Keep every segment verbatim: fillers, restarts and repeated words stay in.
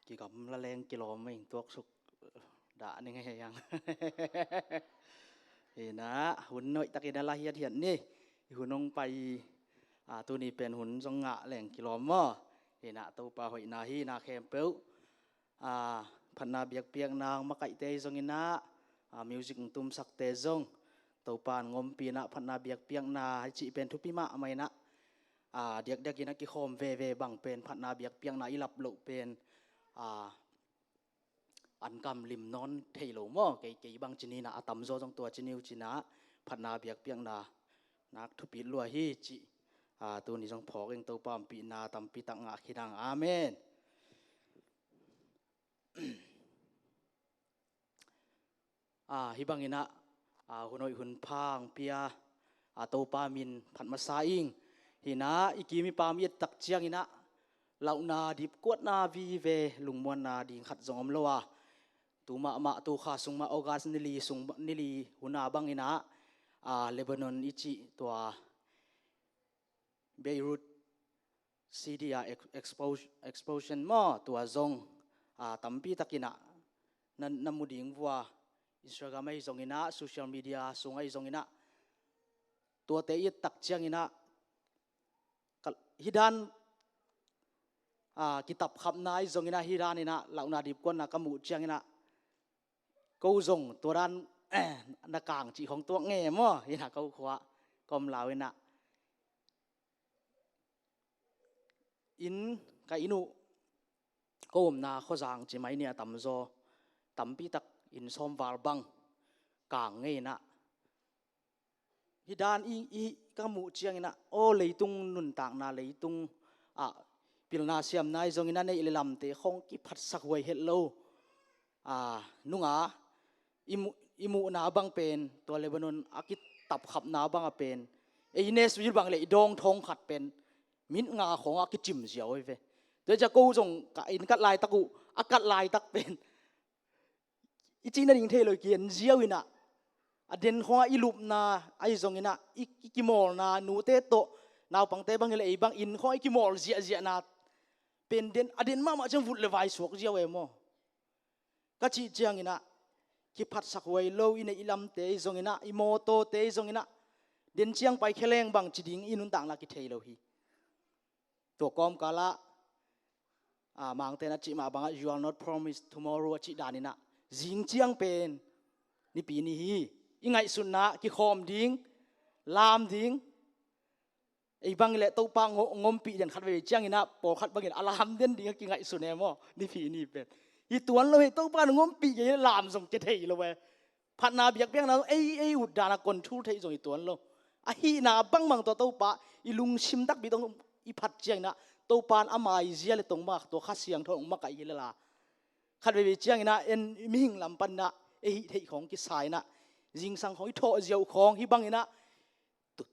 Kigamla leng kilawm mah in tuaksuk dah ning hei hang. Hi nah, hun hoihtakin a la hiathiat ni. Hun hong pai a, tuni pen hun zong ngah leng kilawm maw. Hi nah, Topa hoihna hi nah khempeuh. A, phatna biakpiakna hong makaihte hi zongin ah, a, music hong tumsakte zong Topa in hong ompih nah, phatna biakpiakna i cih pen thupi mahmah in ah, a, diakdiakin a kikhawm veve bang pen phatna biakpiakna i lap loh pen, a, an kam lim nawn thei lo maw. Kei, kei bang ci ni nah, a tamzaw zong tua ci ni uh ci nah, phatna biakpiakna nak thupi lua hi cih, a, tuni zong phawk ing. Topa ompihna tampi tak ngah khin hang. Amen. A, hih bangin ah, a, hun hoih hun pha hong pia, a, Topa min phat masa ing. Hi nah, i kim i pam i et tak ciangin ah, lauhna dipkuatna vive, lungmuanna ding khat zong om lo a. Tu mahmah, tu kha sung mah, August ni li sung, ni li hun a bangin ah, a, Lebanon i cih tua Beirut city a ex-, expos-, explosion maw, tua zong, a, tampi takin ah na, na mu ding uh a, Instagram ahi zongin ah, social media sung ahi zongin ah, tuate i et tak ciangin ah, ka, hih dan, a, kitapkhapna ahi zongin ah, hih danin ah lauhna dipkuatna ka muh ciangin ah, ko zong tua dan na kang cih khawng tuak nge maw. Hi nah, ko khua ka om lau in ah, inn, ka inn uh, ko omna khuazang ci mai ni, a tamzaw, tampi tak inn sawm val bang kang ngei in ah, hih dan i, i ka muh ciangin ah, aw, leitung nuntakna, leitung, a, pilna siamna ahi zongin ah, neih le lamte khawng kiphatsak huai het lo, a, nunga i mu-, i muhna bang pen, tua Lebanon a kitapkhapna bang a pen, ei Nashville bang leh i dawng thawng khat pen minute nga khawng a kicim ziau hi ve. Tua ciang ko zong ka inn kat laitak uh, a kat laitak pen i cih nading thei lo, kian ziau in ah, a den khawng a i lupna ahi zongin ah, i, i kimawlna, nute tawh naupangte bang hi leh ei bang inn khawng a i kimawl ziahziahna pen den, a den mahmah ciang vut le vai suak ziau e maw. Ka cih ciangin ah, kiphatsak huai lo, i neih i lamte ahi zongin ah, i mawtawte ahi zongin ah, den ciang paikhia leng bang ci ding i nuntakna kithei lo hi. Tua kawmkal ah, a, Mangte'n a cih mah bangah, "You are not promised tomorrow," a cih danin ah, zing ciang pen Nipi ni hi. I ngaihsutna ah kikhawm ding, lam ding, ei bang leh Topa hong, hong ompih den, khat veve ciangin ah pawlkhat bangin a lam den ding a kingaihsun e maw, Nipi ni pen. Hi tuan lo hi, Topa hong ompih kei leh lam zong kithei lo e. Phatna biakpiakna zong ei, ei utdan a control theih zong hi tuan lo. A hihna bangbang tua Topa i lungsim takpi tawh i phat ciangin ah, Topa in a maizia le tong bang tua Kha Siangtho hong makaih hi lel a, khat veve ciangin ah en mihing lam panin ah ei hih theih khawng kisa in ah, zingsang khawng i thawh ziau khawng, hih bangin ah, tu-,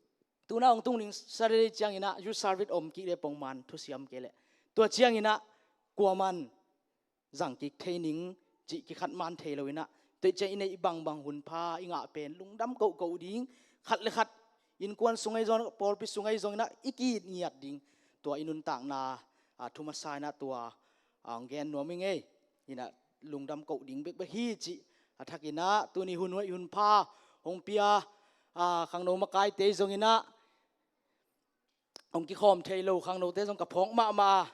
tu-in ah hong tung ding Saturday ciangin ah youth service om kik leh pongman thusiam kei leh, tua ciangin ah kuaman zang kik thei ning cih kikhat man thei lo in ah, tua ciang i neih bangbang hun pha i ngah pen lungdam kohkoh ding, khat le khat innkuan sung ahi zongin ah, pawlpi sung ahi zongin ah, i ki-it ngiat ding, tua i nuntakna, a, thu masa in ah tua, a, hong gen nuam ing ei. Hi nah, lungdam koh ding bekbek hi cih a thakin ah, tuni hun hoih hun pha hong pia, a, khangno makaite zongin ah, hong kikhawm thei lo khangnote zong ka phawk mahmah a,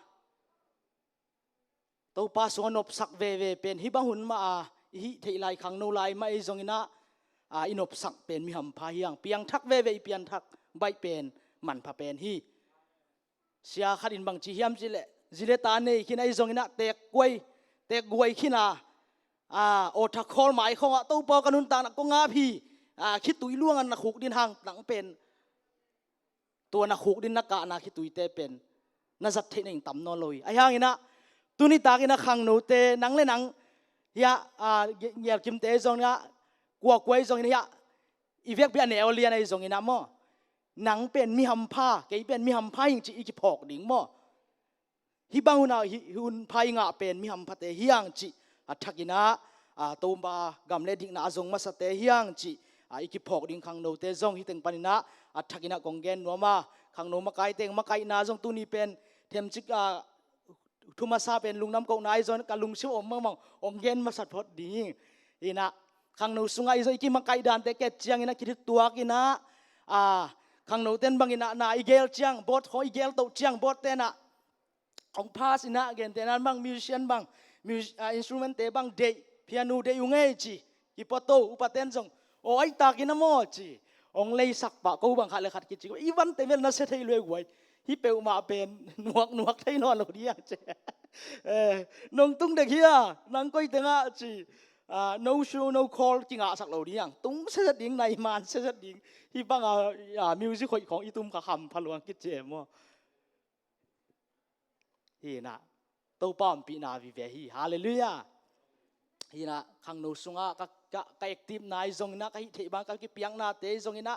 Topa sungah nopsak veve pen hih bang hun mah a, i hih theih lai khangno lai mah ahi zongin ah, a, i nopsak pen mi hampha hi hang. Piangthak veve i pianthak baih pen manpha pen hi. Sia khat in bang ci hiam cih leh, zi le ta nei khin ahi zongin ah, teek guai, teek guai khin a, a, awtha khawl mai khawng ah, "Topa aw, ka nuntakna kong ap hi, a, khitui luang ah na khuk ding hang," nang pen tua na khuk ding na kahna khituite pen na zat theih nading tam nawn lo hi. Ahi hangin ah, tuni takin ah khangnote, nang le nang, hiah, a, nge-, ngelkimte zongin ah, kuakua ahi zongin ah, hiah, i vekpi a neu lian ahi zongin ah maw, nang pen mi hampha, kei pen mi hampha hi ing cih i kiphawk ding maw. Hih bang hun ah, hih hun pha i ngah pen mi hamphate hi hang cih a thakin ah, a, Topa gam le dikna a zong masate hi hang cih, a, i kiphawk ding khangnote zong hih teng panin ah a thakin ah kong gen nuam a, khangno makaite makaihna zong tuni pen themcik, a, thu masa pen lungdam kohna ahi zongin ka lungsim om mahmah, hong gen masat phot ding. Inah khangno sungah i zong i kimakaih dante ka et cianginah, kituak inah, a, khangno ten bang inah na i gel ciang, bawt khawng i gel toh ciang, bawt tenah hong pass inah, gentehna bang musician bang, mus-, a, instrument te bang deih, piano deih ung ei ci, kipuato, upa ten zong, aw, ai takin a maw ci, hong leisak pah, ko bang khat le khat kici, i vante bel na sia thei lua guai, hih peuhmah pen nuak nuak thei nawn lo ding ci. Eh, nong tung dek hia, nang koi tengah ci, a, no show, no call kingahsak lo ding, tung sia zet ding, nai man sia zet ding, hih bang a, a, music hoih khawng i tum kha kham pha luang kici e maw. Hinah, Topa ompihna vive hi. Halleluiah. Hinah, khangno sungah ka, ka, ka active-na i zonginah, ka hih theih bang ka kipiaknate i zonginah,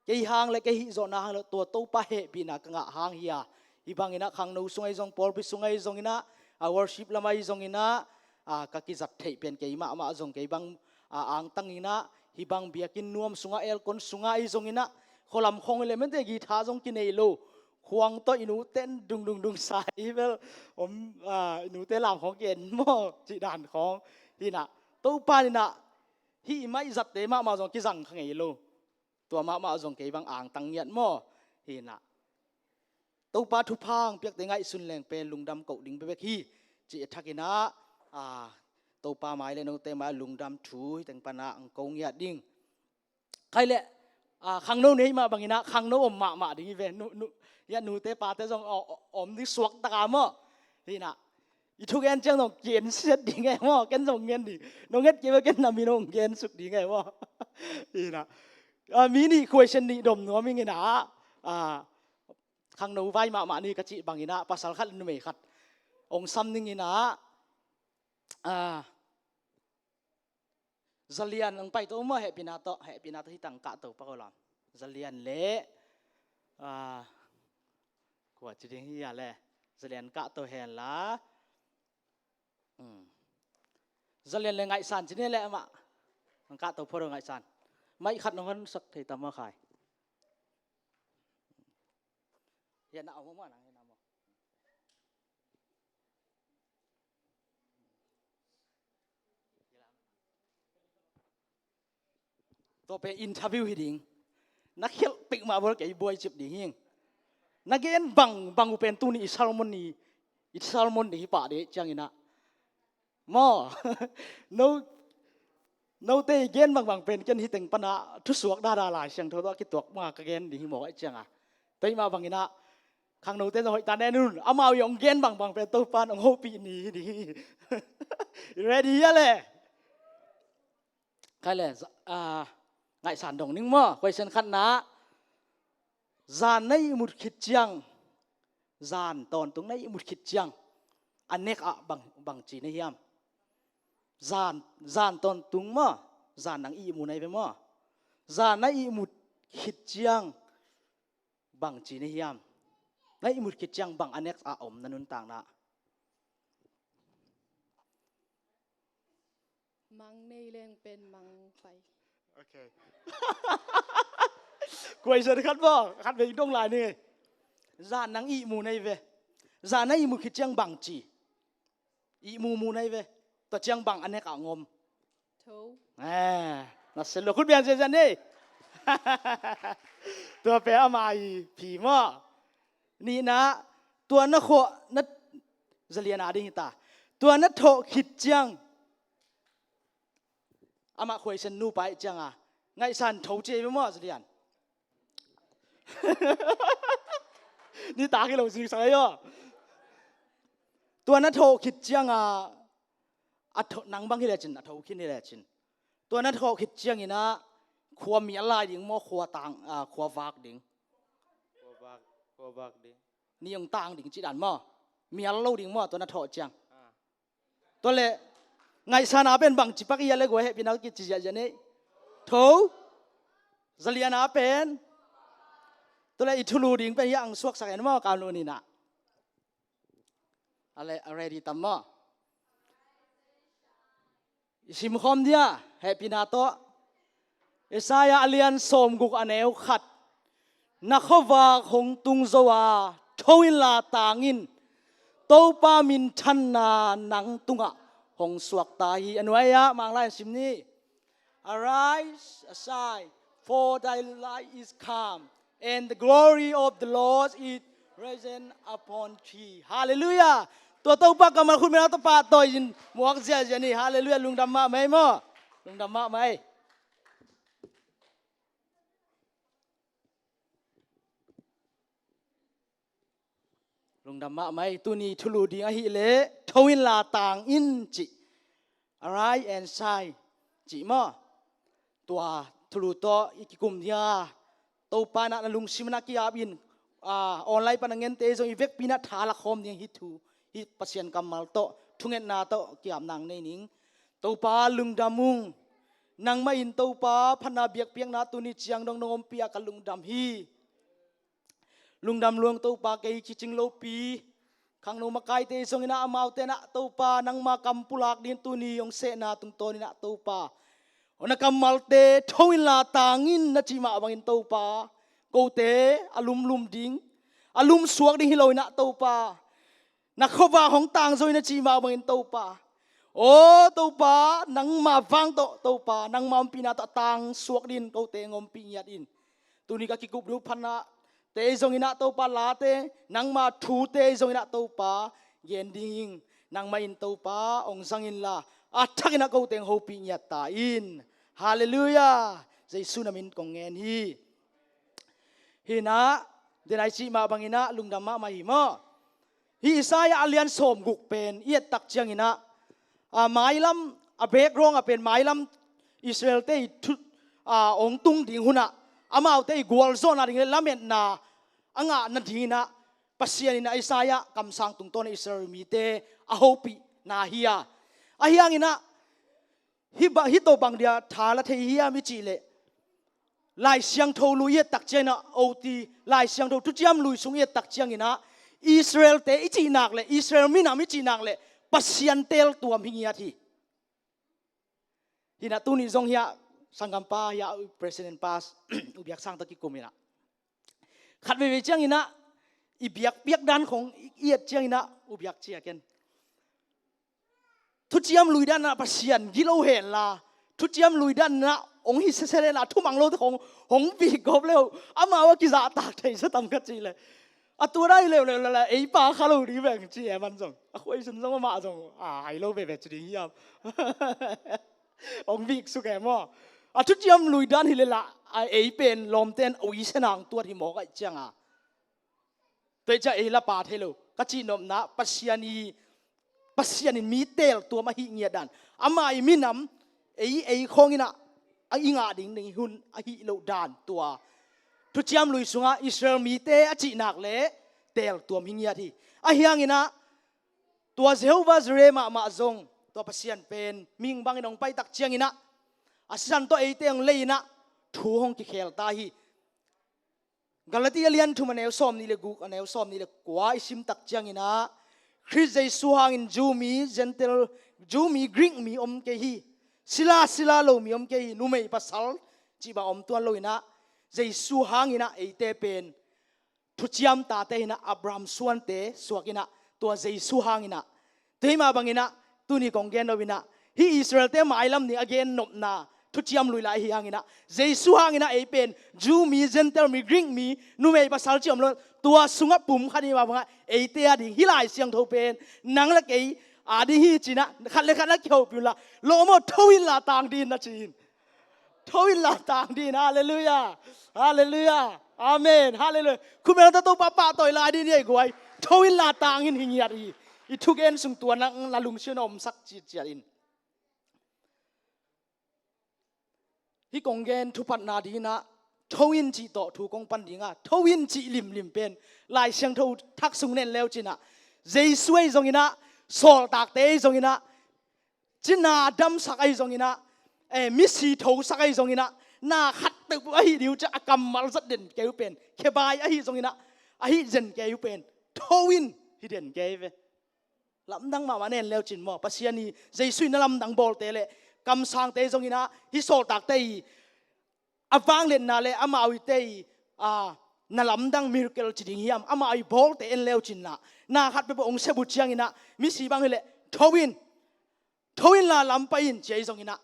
kei hang le kei hih zawhna hang le tua Topa hehpihna ka ngah hang hi a. Hih banginah khangno sungah i zong, pawlpi sungah i zonginah, a, worship lamah i zonginah, a, ka kizat theih pen kei mahmah zong kei bang, a, angtanginah, hih bang biakinn nuam sungah, aircon sungah i zonginah, khualam khawng i le mente guitar zong kinei lo. Khuang tawh i nute in dung dung dung sa i bel om, a, i nute lam khawng gen maw, cih dan khawng. Hinah, Topa ninah, hih i mah i zatte mahmah zong kizang kha ngei lo. Tua mahmah zong kei bang angtang ngiat maw. Hinah, Topa thupha hong piakte ngaihsun leng pen lungdam koh ding bekbek hi. Cih a thakinah, a, Topa mai le note mai lungdam thu hi teng panah hong ko ngiat ding. Khai leh, a, khangno nei mah banginah khangno om mahmah ding hi ve. Nu, nu, ya nute pate zong, o, o, om ding suak taka maw. Hinah, i thugen ciang zong gen siat ding e maw, ken zong gen ding. Nong et kei ve, ken na min hong gen suk ding e maw. Hinah, a, mi nih question nih dom nuam inginah, a, khangno vai mahmah ni ka cih banginah, pasal khat numei khat hong sam ninginah, a, Zalian ang pai to maw, hehpihna tawh, hehpihna tawh hi tang kah to pa ko lam. Zalian le, a, kua ci ding hi a le. Zalian kah to hen la. Hmm. Zalian le Ngaihsan ci ni le amah. Ang kah to pho do Ngaihsan. Mai khat nong hon sak thei tam maw khai. Hian na om maw, nang hian na maw. Tua pen interview hi ding. Na khialh pek mah bel kei buai cip ding hi. Na gen bang bang uh pen tuni i sermon ni, i sermon ni hi pah ding cianginah. Maw. No, note i gen bangbang pen ken hi teng panah thusuak dada Lai Siangtho tawh a kituak mah ka gen ding hi maw ka cih ciangah. Tua hi mah banginah khangnote zong hoih ta nen un. Amau i hong gen bangbang pen Topa in hong hopih ni hi ding hi. Ready hia le? Khai le, za-, a, Ngaihsan dong ning maw. Question khatna. Zan na ihmut khit ciang, zan tawntung na ihmut khit ciang, a nek ah bang, bangci na hiam? Zan, zan tawntung maw, zan nang ihmu na hi ve maw? Zan na ihmut khit ciang, bangci na hiam? Na ihmut khit ciang bang a nek ah om na nuntakna? Mang nei leng pen mang pai. Okay. Question khat maw, khat vei dong lai ni. Zan nang ihmu na hi ve. Zan na ihmu khit ciang bangci. Ihmu mu na hi ve. Tua ciang bang a nek ah ngom. Tho. Eh, na selo khut bian sia sia ni. Tua pen ama i phi maw. Nihna, tua na khawh, na, Zalian a ding hi ta. Tua na thawh khit ciang. Amah khuaisen nupa ih cianga. Ngaihsan tho ci ei ve maw, Zalian? Ni tak hi lo zingsak ei aw. Tua na thawh khit cianga. A tho, nang bang hi lecin, a tho khin hi lecin. Tua na thawh khit cianginah khua mial lai ding maw, khua tang, a, khua vak ding? Khua vak, khua vak ding. Ni hong tang ding cih dan maw? Mial lo ding maw, tua na thawh ciang? Ah. Tua le, ngaihsan a pen bangci pak i a le guai hehpihna kici ziahziah nei. Tho. Zalian a pen. Tua le i thulu ding pen hiah ang suaksak en maw, kam lo ninah. A le, a ready tam maw? I simkhawm dia, hehpihna tawh. Isaiah a lian sawmguk a neu khat. Na khuavak hong tung zo a, tho inla tang in. Topa minthanna nang tungah hong suakta hi. A nuai-ah Manglai in sim ni. Arise, shine, for thy light is come, and the glory of the Lord is risen upon thee. Halleluiah. Tua Topa kammal khutmena tawh pahtawi in muak ziahziah ni. Halleluiah. Lungdam mahmah ei maw. Lungdam mahmah ei. Lungdam mahmah ei. Tuni thulu ding ahih leh, tho inla tang in cih, arise and shine cih maw. Tua thulu tawh i kikum ding a, Topa in ah na lungsim in ah ki-ap in. A, online pan a ngente zong i vekpi in ah tha lakhawm ding hih thu, hih Pasian kammal tawh, thungetna tawh ki-ap nang nei ning. Topa lungdam ung. Nangmah in Topa phatna biakpiakna tuni ciang dong nong ompih a ka lungdam hi. Lungdam lua ung Topa, kei kicing lopi khangno makaite zong in ah, amaute in ah Topa nangma kam pulak ding tuni hong sehna tungtawn in ah Topa, hong na kammalte tho inla tang in na cih mah bangin Topa, kote a lumlum ding, a lumsuak ding hi lo in ah Topa, na khuavak hong tang zo in na cih mah bangin Topa, aw Topa, nangma vang tawh Topa, nangma ompihna tawh a tangsuak dingin kote hong ompih ngiat in. Tuni ka kikup ding uh phatnate zong in ah Topa, late, nangma thute zong in ah Topa, gen ding ing. Nangmah in Topa hong zang inla, a thak in ah kote hong hopih ngiat ta in. Halleluiah. Jesu na min kong ngen hi. Hi in ah, den a i cih mah bangin ah lungdam mahmah hi maw. Hih Isaiah a lian sawmguk pen i et tak ciangin ah, a, mailam, a background ah pen mailam Israelte i thu, a, hong tung ding hun ah, amaute i gualzawhna ding le lametna a ngah nading in ah Pasian in ah Isaiah kamsang tungtawn ah Israel mite a hopihna hi a. Ahi hangin ah, hih ba, hih tawh bang dia tha la thei hiam i cih leh, Lai Siangtho lui i et tak ciangin ah, oti, Lai Siangtho Thuciam Lui sung i et tak ciangin ah, Israelte i cih nak leh, Israel minam i cih nak leh, Pasian teeltuam hi ngiat hi. Hi in ah tuni zong hiah, sanggampa hiah, President Pas, U Biak Sang tawh kikum in ah, khat veivei ciangin ah, i biakpiak dan khong i et ciangin ah, U Biak ci a ken. Thuciam Lui dan ah Pasian gilo henla, Thuciam Lui dan ah hong hi sese henla, thumang lote khong hong vik gawp le uh, amau a kizahtak thei sa tam ka cih leh, a tua dan hi leuleu leh ei pa kha lo ding veng ci e, man zong a khuaisun zong amah zong a hai lo veve ci ding hiam. Hong vik suk e maw. A Thuciam Lui dan hi leh lah, a ei pen lawmte in ui se nang tuat hi mawk ahih ciang a, tua ahih ciang ei la pa thei lo. Ka cihnopna, Pasian i, Pasian in mi teeltuam ahih ngiat dan, ama i minam, ei, ei khawng in ah, a i ngah ding, ding hun ahih loh dan, tua Thuciam Lui sungah Israel mite a cih nak leh teeltuam hi ngiat hi. Ahi hangin ah, tua Jehovah Jireh mahmah zong, tua Pasian pen mihing bangin hong pai tak ciangin ah, a sisan tawh eite hong lei in ah, thu hong kikhel ta hi. Galati a lian thum a neu sawmnih le guk, a neu sawmnih le kua i sim tak ciangin ah, Khrist Jesu hangin Jew mi, Gentile, Jew mi, Greek mi om kei hi. Sila, sila lo mi om kei hi. Numei, pasal cih bang om tuan lo in ah, Jesu hangin ah eite pen thuciam tate hi in ah, Abraham suante suak in ah, tua Jesu hangin ah, tua hi mah bangin ah, tuni kong gen lo in ah, hih Israelte mailam ding a gen nopna Thuciam Lui lai ahi hangin ah, Jesu hangin ah ei pen Jew mi, Gentile mi, Greek mi, numei, pasal cih om lo, tua sungah pumkhat hi mah bangah, eite a ding hih Lai Siangtho pen nang le kei a ding hi ci in ah, khat le khat na kihopih un la, lawm aw, tho inla tang ding in na ci in. Tho inla tang ding in. Halleluiah. Halleluiah. Amen. Halleluiah. Khutbeng tawh Topa pahtawi lai ding in ei guai. Tho inla tang in hi ngiat hi. I thugen sung tua na, na lungsim na omsak citciat in. Hih kong gen thuphatna ding in ah, tho in cih tawh thu kong pan ding a, tho in cih limlim pen Lai Siangtho Thak sung na en leu cin ah, Jesu ahi zongin ah, sawltakte ahi zongin ah, cina damsak ahi zongin ah, eh, misi thosak ahi zongin ah, na khat peuh ahi ding uh ciah a kammal zat den kei uh pen, khebai ahi zongin ah, ahi zen kei uh pen, tho in hi den kei ve. Lamdang mahmah na en leu cin maw, Pasian i Jesu in na lamdang bawlte le kamsangte zongin ah, hih sawltakte i a vangliatna le amau ite i, a, na lamdang miracle ci ding hiam? Amah i bawlte en leu cinah, na khat peuhpeuh hong sep uh cianginah, misi bang hileh, tho in, tho inla lam pai in, ci ahi zonginah,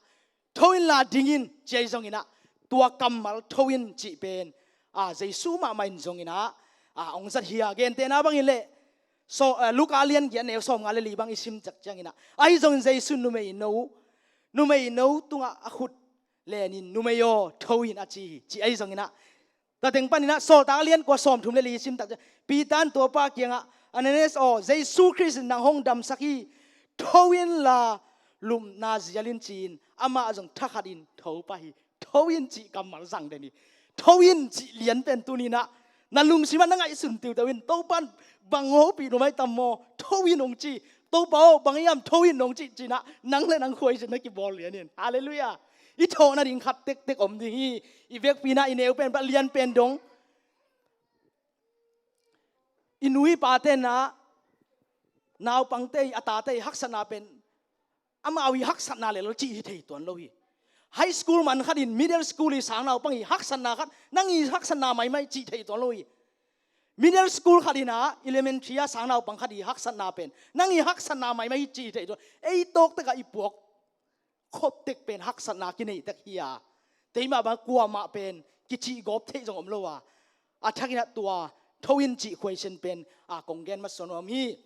tho inla ding in, ci ahi zonginah, tua kammal tho in cih pen, a, Jesu mahmah in zonginah, a, hong zat hi a, gentehna bang hileh, so, a, Luka lian giat neu sawmnga le li bang i sim cak cianginah, ahi zongin Jesu numeino, numeino tungah a khut lenin, numei aw, tho in, a ci hi, ci ahi zonginah, tateng paninah Sawltak lian kua sawmthum le li sim tak ciang, Peter in tuapa kiangah, Ananias aw, Jesu Khrist in nang hong damsak hi, tho inla lumna zial in, ci-in amah zong thakhatin tho pah hi. Tho in cih kammal zang den hi. Tho in cih lian pen tuninah na lungsimah na ngaihsun tiuteu in, Topa in bang hopih nuam ahi tam maw, tho in hong ci. Topa aw, bang hiam tho in hong cih cinah, nang le nang khuaisin na kibawl lian in. Halleluiah. I thawh nading khat tektek om ding hi. I vekpi inah i neu pen, bang lian pen dong, i nu i pa tenah naupangte i, a tate i haksatna pen, amau i haksatna lel cih hi thei tuan lo hi. High school man khatin middle school i sang naupang i haksatna khat, nang i haksatna maimai cih thei tuan lo hi. Middle school khatinah elementary a sang naupang khat i haksatna pen, nang i haksatna maimai cih hi thei tuan. Ei tawktekah i puak khop tek pen haksatna kineih tek hi a, teimah bang kuamah pen kicih gawp theih zong om lo a, a thakinah tua tho in cih khuaisen pen, a, kong gen masa nuam hi.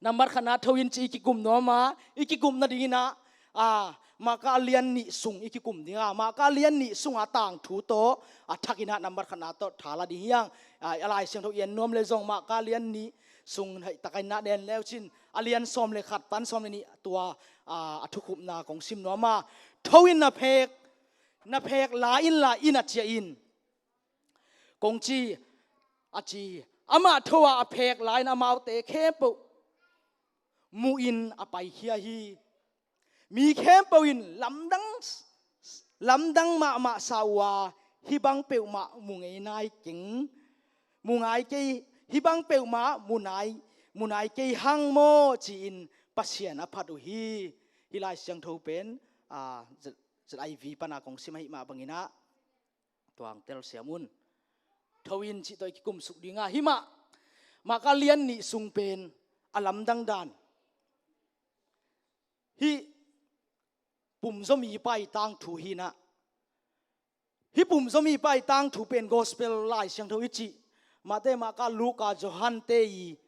Nambat khatna tho in cih i kikum nuam a, i kikum nadinginah, a, Marka lian nih sung i kikum ding a, Marka lian nih sunga tangthu tawh a thakinah nambat khatna tawh thala ding hiang, a, a Lai Siangtho i en nuam le zong Marka lian nih sung haihtaka inah nen leu cin, a lian sawm le khat tan sawm le nih tua, a, a thukhupna kong sim nuam a, tho in na phek, na phek la inla inn ah ciah in, kong ci, a ci. Amah tho a a phek la-in amaute khempeuh muhin a paikhia hi. Mi khempeuh in lamdang, lamdang mahmah sa uh a, hih bang peuhmah mu ngei nai keng, mu ngai kei, hih bang peuhmah mu nai, mu nai kei hang maw, ci-in Pasian a phat uh hi. Hih Lai Siangtho pen, a, Z-, Z I V pana kong sim ahih mah banginah tuang telsiam un. Tho in cih tawh i kikum suk ding a, hih mah Marka lian nih sung pen a lamdang dan, hih pumzaw mipa i tangthu hinah. Hih pumzaw mipa i tangthu pen Gospel Lai Siangtho i cih, Mate, Marka, Luka, Johan te i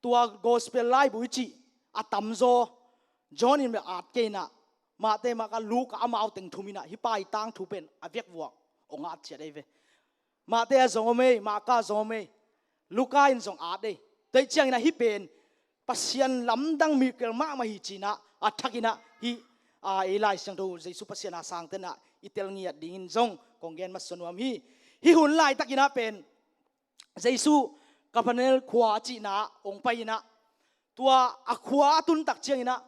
tua Gospel laibu i cih a tamzaw, John in bel at kei inah, Mate, Marka, Luka, amau teng thum inah hih pa i tangthu pen a vekvuak hong at ciat ahi ve. Mate a zong om ei, Marka a zong om ei, Luka in zong at ei. Tua ih cianginah hih pen Pasian lamdang miracle mahmah hi cinah, a thakinah hih, a, ei Lai Siangtho Jesu Pasian a sangtenah i tel ngiat dingin zong kong gen masa nuam hi. Hih hun laitakinah pen Jesu Kapernaum khua a cihna hong pai inah, tua a khua a tuntak cianginah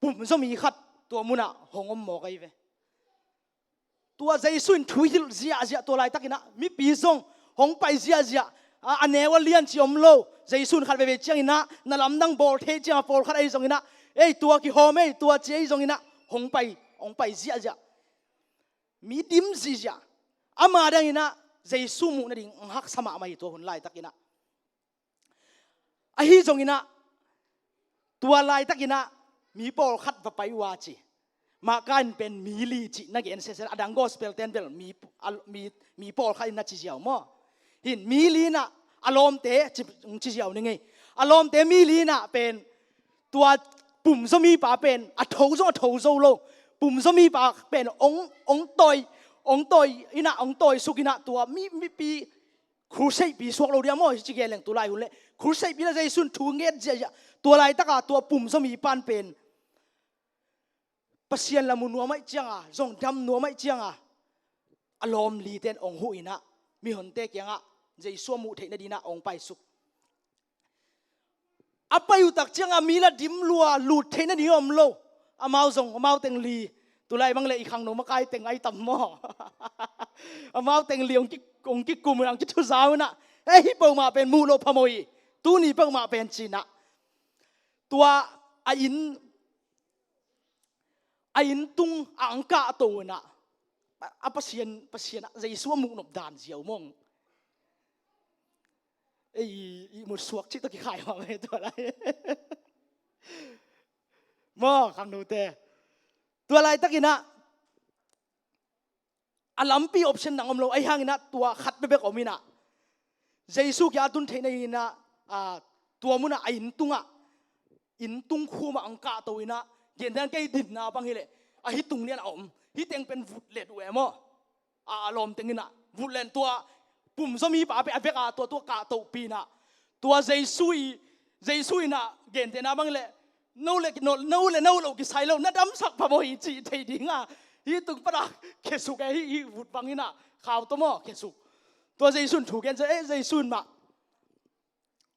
pumzaw mi khat tua munah hong om mawk ahi ve. Tua Jesu in thu hilh ziahziah, tua laitakinah mipi zong hong pai ziahziah, a, a neu a lian ci om lo. Jesu in khat veivei cianginah na lamdang bawl thei cianga pawlkhat ahi zonginah, ei, tua kihawm ei, tua ci ahi zonginah hong pai, hong pai ziahziah. Mi dim zihziah. Ama danginah Jesu muh nading hong haksa mahmah hi tua hun laitakinah. Ahi zonginah tua laitakinah mi pawlkhat va pai uh a ci. Marka in pen mi li cih na gen sese, a dang Gospel ten bel mi, a, mi, mi pawlkhat in na ci ziau maw? Hin mi li inah a lawmte ci, ci ziau ni ngei. A lawmte mi li inah pen tua pumzaw mipa pen a tho zong a tho zo lo. Pumzaw mipa pen ong, ong tawi, ong tawi inah, ong tawi suk inah tua mi, mipi crusade pi suak lo dia maw, hi ci gen leng tu lai hun le crusade pi la Jesu in thu nget ziahziah. Tua laitaka tua pumzaw mipa in pen Pasian la mu nuam aih cianga, zong dam nuam aih cianga, a lawm lite in ong huh inah mihonte kiangah Jesu a muh theih nadinah ong paisuk. A pai uh tak cianga mi la dim lua, lut theih nading om lo. Amau zong, amau teng li, tulai bang le i khangno makai teng ai tam maw? Amau teng li ong ki, ong kikum unah, ong kithuza unah, ei, hih peuhmah pen muh loh phamawh hi, tuni peuhmah pen cinah. Tua a inn, a inn tung a angkah to unah, a, a Pasian, Pasian ah Jesu a muh nop dan ziau mong. Ei, i mut suak cih tawh kikhai mah meh tua lai. Maw, khangnote. Tua laitakinah a lampi option dang om lo, ahi hanginah tua khat bekbek om inah Jesu kiang a tun theihna inah, a, tua munah a inn tungah, inn tung khumah ang kahto inah, gentehna kei dinna bang hileh, ahi tung lianah om, hih teng pen vut let uh e maw. A, a lawm teng inah vut len tua pumzaw mipa pen a vekah tua, tua kahtohpih inah tua Jesu i, Jesu inah gentehna bang leh, no le no, no le no lo kisai lo, na damsak phamawh hi cih thei dinga, hih tung panah khesuk e, hih, hih vut bang inah khau tawh maw khesuk. Tua Jesu in thu gen ciang, eh, Jesu in mah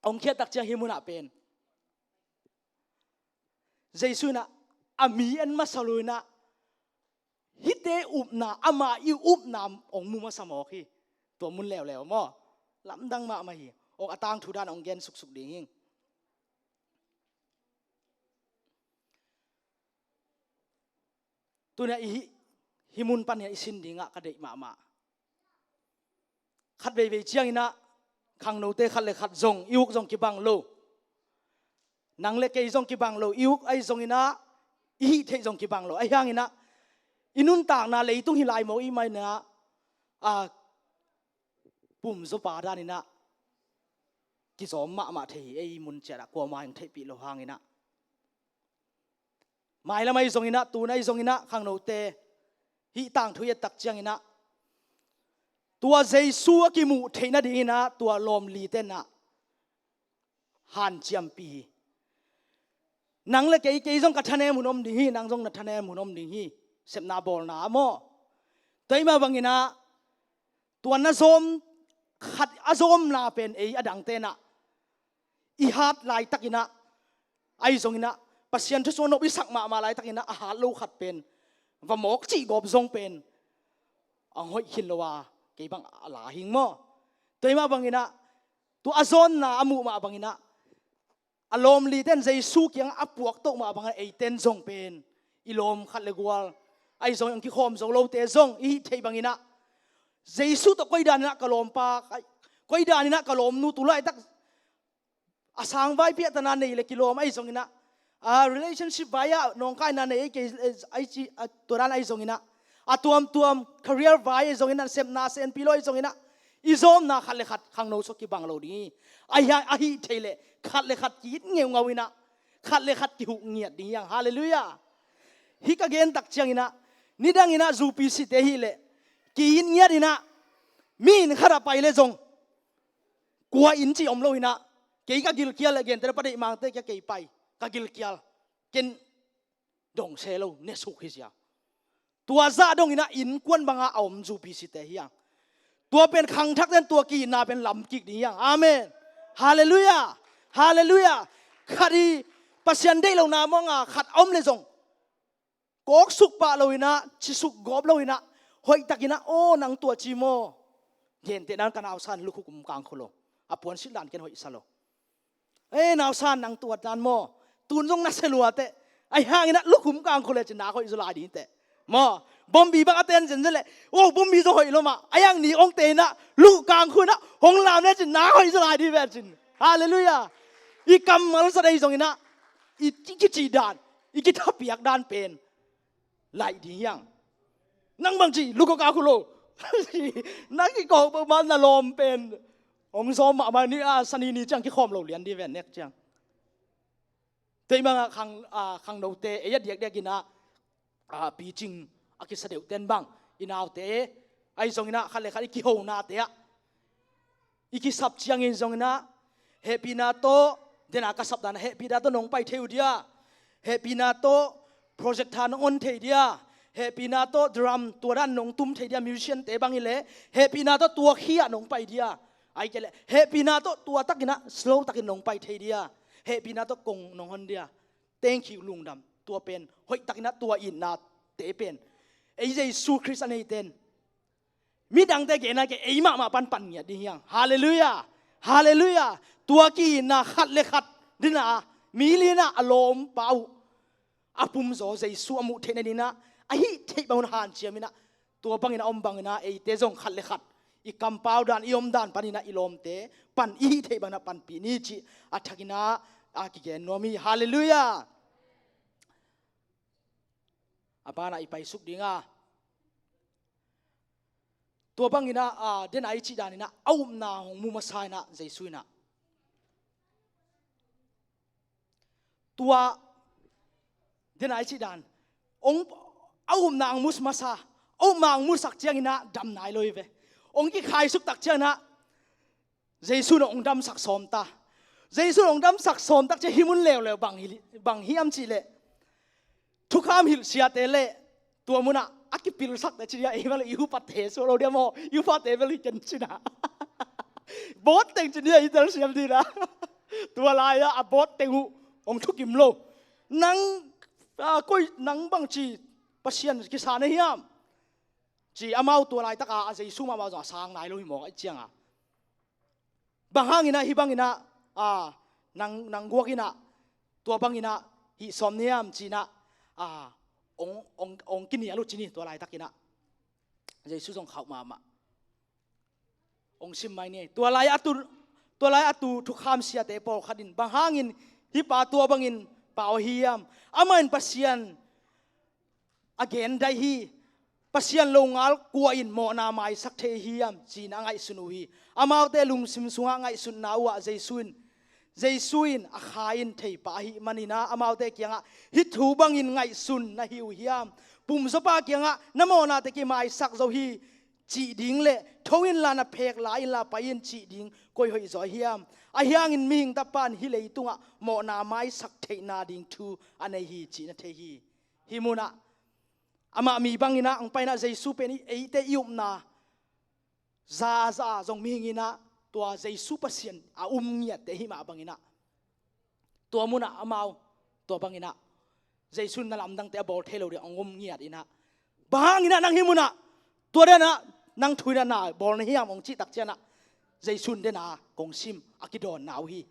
hong khiat tak ciang hih munah pen Jesu inah a mi en masa lo inah hihte upna, ama i upna hong mu masa mawk hi. Tua mun leuleu maw. Lamdang mahmah hi. Hong a tangthu dan hong gen suksuk ding hi. Tuna i hih, hih mun pan hi a i sin dingah ka deih mahmah. Khat veivei cianginah khangnote khat le khat zong i uk zong kibang lo. Nang le kei zong kibang lo, i uk ahi zonginah i hih theih zong kibang lo. Ahi hanginah i nuntakna leitung hi lai maw, i mainah a pumzawpa daninah kizawm mahmah thei hi. Ei mun ciatah kuamah hong theihpih lo hanginah mailam ahi zonginah, tun ahi zonginah khangnote hih tangthu i et tak cianginah tua Jesu a kimuh theih nadinginah tua lawmli tenah hanciampih hi. Nang le kei, kei zong ka thanem hun om ding hi, nang zong na thanem hun om ding hi. Sepna bawlna ah maw. Tua ahih mah banginah tua na zawm khat a zawmna pen ei a dang tenah i hat laitakinah, ahi zonginah Pasian thu sung a nop i sak mahmah laitakinah a hat lo khat pen va mawk cih gawp zong pen a hoih khin lo a, kei bang a la hing maw. Tua ahih mah banginah tua a zawnna a muh mah banginah a lawmlite in Jesu kiangah a puaktoh mah bangah eite in zong pen i lawm khat le gual ahi zong, hong kikhawm zo lote zong i hih theih banginah Jesu tawh koi daninah ka lawmpa, koi daninah ka lawmnu tu laitak a sangvai piahtana nei le kilawm ahi zonginah, a relationship vai-ah nawngkaina nei ahi kei, ahi ci, a tua dan ahi zonginah, a tuamtuam career vai ahi zonginah, sepna senpi lo ahi zonginah i zawmna khat le khat khangno sawk kibang lo ding hi. Ahi, ahi thei leh khat le khat ki-it ngeungau inah khat le khat kihuk ngiat ding hi hang. Halleluiah. Hih ka gen tak cianginah nidanginah zupicite hileh ki-it ngiat inah mi inn khatah pai le zong kua inn cih om lo inah kei ka gilkial le gentehna Pa Deih Mangte kia kei pai ka gilkial ken dong se lo, nesuk hi sia. Tua zah donginah innkuan banga a om zupicite hi hang. Tua pen khangthakte in tua ki-itna pen lamkik ding hi hang. Amen. Halleluiah. Halleluiah. Khat i Pasian deih lohna mawngah khat a om le zong kawksuk pah loinah, cisuk gawp loinah hoihtakinah, aw nang tua ci maw? Gentehna ka nausan lukhuk um kangkhu lo. A puansilh dan ken hoihsa lo. E nausan nang tuat dan maw? Tun zong na sia luateh. Ahi hanginah lukhum kangkhu lecin nak hoih zaw lai ding teh maw? Bombi bang a ten zenzen leh, o bombi zong hoih lo mah. Ahi hang ni hong teinah luh kangkhu inah hong lam lecin nak hoih zaw lai ding ven cin. Halleluiah. I kammal sa dei zonginah i kicih dan, i kithapiak dan pen laih ding hi hang. Nang bang ci, lukawk a khu lo. Na kikawk bangmah na lawm pen hong zawm mahmah ni a, sani ni ciang kikhawm lo lian dih ven nek ciang. Teimang a khang, a, khangnote ei a diakdiak inah, a, picing a kisa deuhten bang i naute ahi zonginah khat le khat i kihonate ah i kisap ciangin zonginah hehpihna tawh, dena ka sap danah hehpihna tawh nong pai thei uh dia, hehpihna tawh projector nong on thei dia, hehpihna tawh drum tua dan nong tum thei dia, musiciante bang hileh hehpihna tawh tua khi ah nong pai dia, ahih kei leh hehpihna tawh tua takinah slow takin nong pai thei dia, hehpihna tawh kong nong hon dia. Thank you, lungdam. Tua pen hoihtakinah tua itnate pen ei Jesu Khrist a neite in midangte genna kei, ei mahmah pan pan ngiat ding hi hang. Halleluiah. Halleluiah. Tua ki-itna khat le khat dinah mi li inah a lawmpa uh a pumzaw Jesu a muh theih nadinginah a hih theih bang un hanciam inah tua bangin a om bangin ah eite zong khat le khat i kampau dan, i om dan panin ah i lawmte pan i hih theih bangin ah panpih ni cih a thakin ah a kigen nuam hi. Halleluiah. A banah i paisuk ding a, tua bangin ah, a, den a i cih danin ah a upna hong mu masa in ah Jesu in ah, tua den a i cih dan, hong, a upna hong mu masa, a upna hong musak ciangin ah dam nai lo hi ve. Hong kikhaisuk tak ciangin ah Jesu in hong damsak sawm ta. Jesu in hong damsak sawm tak ciang hih mun leuleu bang hi, bang hiam cih leh, thukham hilh siate le tua munah a kipilsakte ci dia, ei bel i upate suak lo dia maw, i upate bel hi ken cina. Bawt teng ci dia i telsiam dina. Tua lai-ah a bawt teng uh hong thukim lo. Nang, a, koi nang bangci Pasian kisa na hiam ci, amau tua laitaka a Jesu mahmah zong a sang nai lo hi mawk a i cianga. Bang hangin ah hih bangin ah, a, nang, nang guak in ah tua bangin ah hih sawm niam ci-in ah, a, ong, ong, ong kinial uh ci ni tua laitakin ah. Jesu zong khauh mahmah. Ong sim mai ni. Tua lai a tu, tua lai a tu thukham siate pawlkhat in, bang hangin hih pa tua bangin pau ahi hiam? Amah in Pasian a gen daih hi. Pasian longal kua in mawhna maisak thei ahi hiam ci-in a ngaihsun uh hi. Amaute lungsim sungah ngaihsutna uhah Jesu in, Jesu in a kha in thei pah ahih manin ah amaute kiangah, hih thu bangin ngaihsun na hi uh hiam? Pumzawpa kiangah na mawhnate kimaisak zo hi cih ding le tho inla na phek la inla pai in cih ding koi hoih zaw ahi hiam? Ahi hangin Mihing Tapa in hih leitungah mawhna maisak theihna ding thu a nei hi cih na thei hi. Hih munah amah mi bangin ah hong pai in ah Jesu pen i, eite i upna zaza zong mihing in ah tua Jesu Pasian a um ngiatte hih mah bangin ah tua munah amau tua bangin ah Jesu in na lamdangte a bawl thei lo ding hong um ngiat in ah, bang hangin ah nang hih munah tua den ah nang thu in ah na bawl na hiam hong cih tak ciangin ah Jesu in den a kong sim a kidawnna uh hi.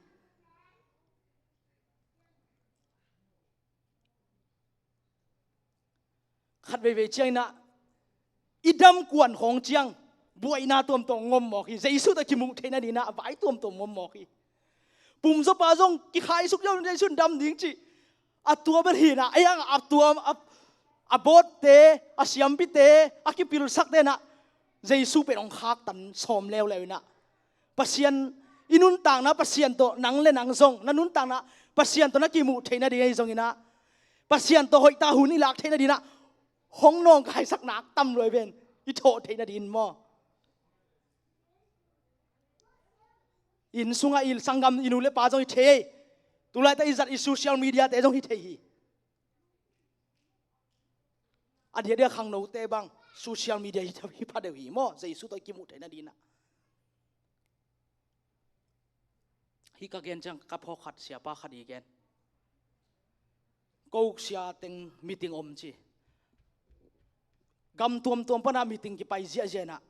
Khat veivei ciangin ah i dam kuan khawng ciang buaina tuamtuam ngom mawk hi. Jesu tawh kimuh theih nadingin ah a vai tuamtuam ngom mawk hi. Pumzawpa zong kikhaisuk zong Jesu in dam ding cih a tua bel hi in ah, a yang a tua a, a bawtte, a siampite, a kipilsakte in ah Jesu pen hong khaktan sawm leuleu in ah Pasian i nuntakna, Pasian tawh nang le nang zong na nuntakna Pasian tawh na kimuh theih nading ahi zongin ah, Pasian tawh hoihtak hun i lak theih nadingin ah hong nawngkaisak nak tam luai ven, i thawh theih nadingin maw? Inn sungah i sanggam i nu le pa zong hi thei. Tulaitak i zat i social mediate zong hi thei hi. A diakdiak khangnote bang social media hi, hi pha deuh hi maw, Jesu tawh i kimuh theih nadingin ah. Hih ka gen ciang ka phawk khat, siapa khat i gen. Ko sia teng meeting om ci. Gam tuamtuam panah meeting kipai ziahziah in ah,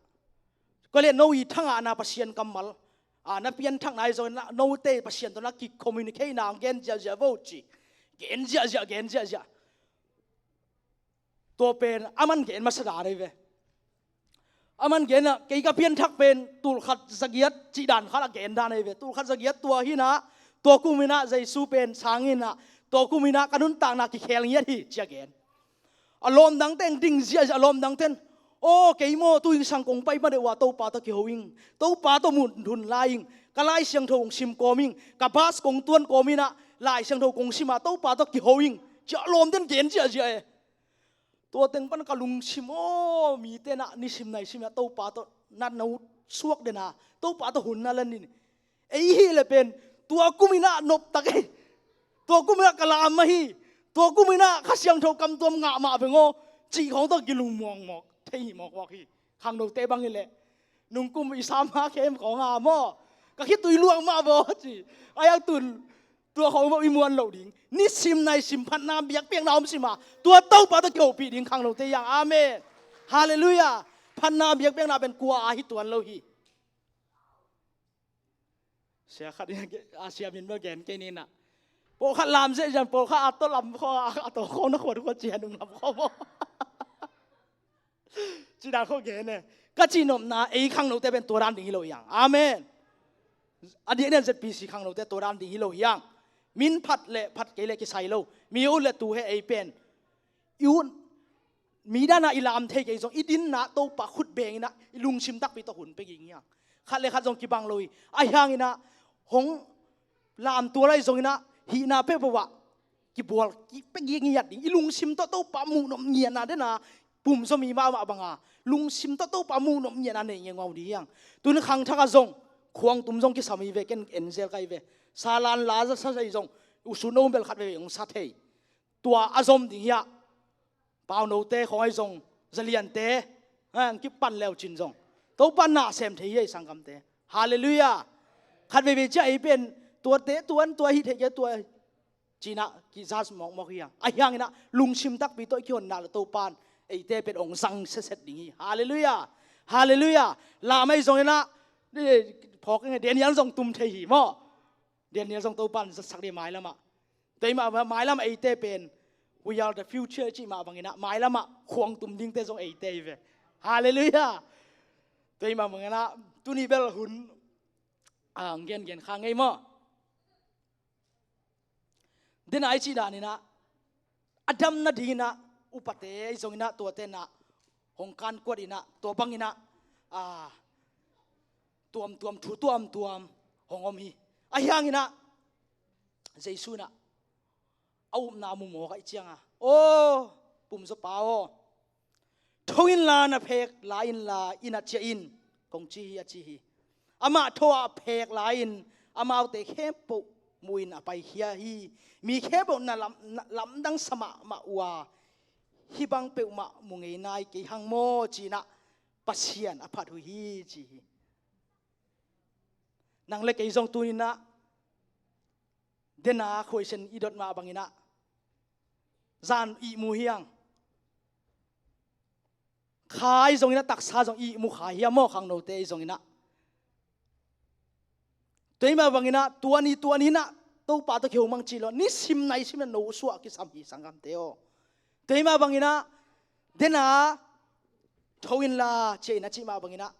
koi leh no i thangahna Pasian kammal, a, na pianthakna ahi zongin ah note Pasian tawh na ki-communicate na hong gen ziahziah vo ci. Gen ziahziah, gen ziahziah. Tua pen aman gen masa dan ahi ve. Aman gen ah, kei ka pianthak pen tulkhat zagiat cih dan khat a gen dan ahi ve. Tulkhat zagiat tua hi in ah, tua kum in ah Jesu pen sang in ah, tua kum in ah ka nuntakna kikhel ngiat hi ci a gen. A lawmdangte in ding ziahziah, a lawmdangte in, aw, kei maw tu-in sang kong pai ma deuh a Topa tawh kiho ing, Topa tawh mun hun lai ing, ka Lai Siangtho kong sim kawm ing, ka bus kong tuan kawm in ah Lai Siangtho kong sim a Topa tawh kiho ing, ci a lawmte in gen ziahziah e. Tua teng pan ka lungsim aw, mite in ah nisim naisim in ah Topa tawh na no suak den a, Topa tawh hun na la nin. Ei hih leh pen tua kum in ah noptak ei. Tua kum in ah ka lam ahi. Tua kum in ah Kha Siangtho kamtuam ngah mah veng aw, cih khawng tawh kilung mawkmawk thei hi mawkmawk hi. Khangnote bang hi leh nungkum i sam ha khem khawng a maw, ka khitui luang mah vaw ci. A yak tun tua khawng bawh i muan loh ding. Nisim naisim phatna biakpiakna om sim a, tua Topa tawh kihopih ding khangnote yang. Amen. Halleluiah. Phatna biakpiakna pen kua a hi tuan lo hi. Sia khat a sia min bel gen kei ni in ah, pawlkhat lam ziahziah, pawlkhat a tawh lam khaw, a tawh khaw na khuat khuat cia nung lam khaw maw. Ci dan khawh gen e. Ka cihnopna ei khangnote pen tua dan ding hi lo hi hang. Amen. A diakdiak in Z P C khangnote tua dan ding hi lo hi hang. Min phat le phat kei le kisai lo. Mi ut le tu he ei pen. I ut, mi dana i lam thei kei zong i dinna Topa khut beng ina i lungsim takpi tawh hun pia ging hi hang. Khat le khat zong kibang lo hi. Ahi hang ina hong lamtual ahi zong ina hihna peuhpeuh ah kibual, kipia ging ngiat ding. I lungsim tawh Topa muhnop ngiatna dena pumzaw mi mahmah banga lungsim tawh Topa muhnop ngiatna nei ngeungau ding hi hang. Tun khangthak ah zong khuangtum zong kisam hi ve, ken enzel ka hi ve. Salan la za sa thei zong, usun no bel khat veve hong sa thei. Tua a zom ding hi ah. Paunote khawng ahi zong, zaliante, ha, ang kipan leu cin zong Topa na sem thei hi ei sanggamte. Halleluiah. Khat veve ciah ei pen tuate tuan tua hi thei kei tua cina kizas mawkmawk hi hang. Ahi hang ina lungsim takpi tawh i kihonna le Topan eite pen ong zang setset ding hi. Halleluiah. Halleluiah. Lam ahi zong ina, eh, phawk ing, Daniel zong tum thei hi maw. Daniel zong Topan zatsak ding mailamah. Tua i mah mailam eite pen we are the future cih mah bangin ah mailamah khuang tum dingte zong eite hi ve. Halleluiah. Tua i mah bangin ah tuni bel hun, ah, ang gengen kha ngei maw? Dena i cih danin ah a dam nadingin ah upate i zongin ah tuate in ah hong kankuat in ah tua bangin ah, ah, tuamtuam thu tuamtuam hong om hi. Ahi hangin ah Jesu in ah a upna mu mawk ahih cianga, aw pumzawpa aw, tho inla na phek la inla inn ah ciah in, kong ci hi, a ci hi. Amah tho a phek la-in amaute khempeuh mu-in a paikhia hi. Mi khempeuh na lam, na lamdang sa mahmah uh a, hih bang peuhmah mu ngei nai kei hang maw ci-in ah Pasian a phat uh hi ci hi. Nang le kei zong tuni-in ah dena khuaisen i dot mah bangin ah zan ihmu hi hang. Kha i zongin ah taksa zong ihmu kha hi a maw, khangnote i zongin ah. Tua i mah bangin ah tua ni tua ni-in ah Topa tawh kihomang ci lo, nisim naisim in ah no suah kisam hi sanggamte aw. Tua i mah bangin ah dena tho inla ciah in a cih mah bangin ah,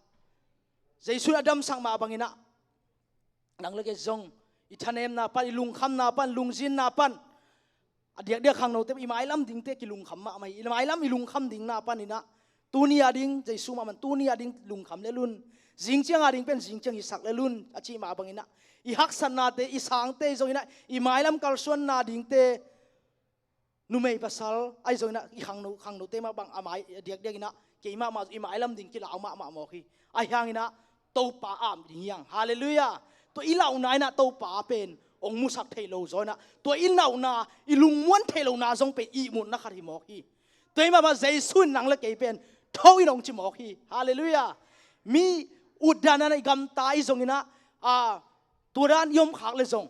Jesu in a damsak mah bangin ah nang le kei zong i thanemna pan, i lungkhamna pan, lungzinna pan a diakdiak khangnote i mailam dingte kilungkham mahmah hi. I mailam i lungkham dingna panin ah tuni a ding Jesu mahmah in tuni a ding lungkham lel un. Zingciang a ding pen zingciang hisak lel un a cih mah bangin ah i haksatnate, i sangte i zongin ah i mailam kalsuanna dingte, numei pasal ahi zongin ah i khangno, khangnote mah bang a mai a diakdiakin ah keimah mah i mailam ding kilau mahmah mawk hi. Ahi hangin ah Topa am ding hi hang. Halleluiah. Tua i lauhna in ah Topa pen ong musak thei lo zaw in ah, tua i lauhna i lungmuan thei lohna zong pen ihmutna khat hi mawk hi. Tua i mah mah Jesu in nang le kei pen tho in ong ci mawk hi. Halleluiah. Mi utdan in ah i gamta i zongin ah, ah, tua dan i om khak le zong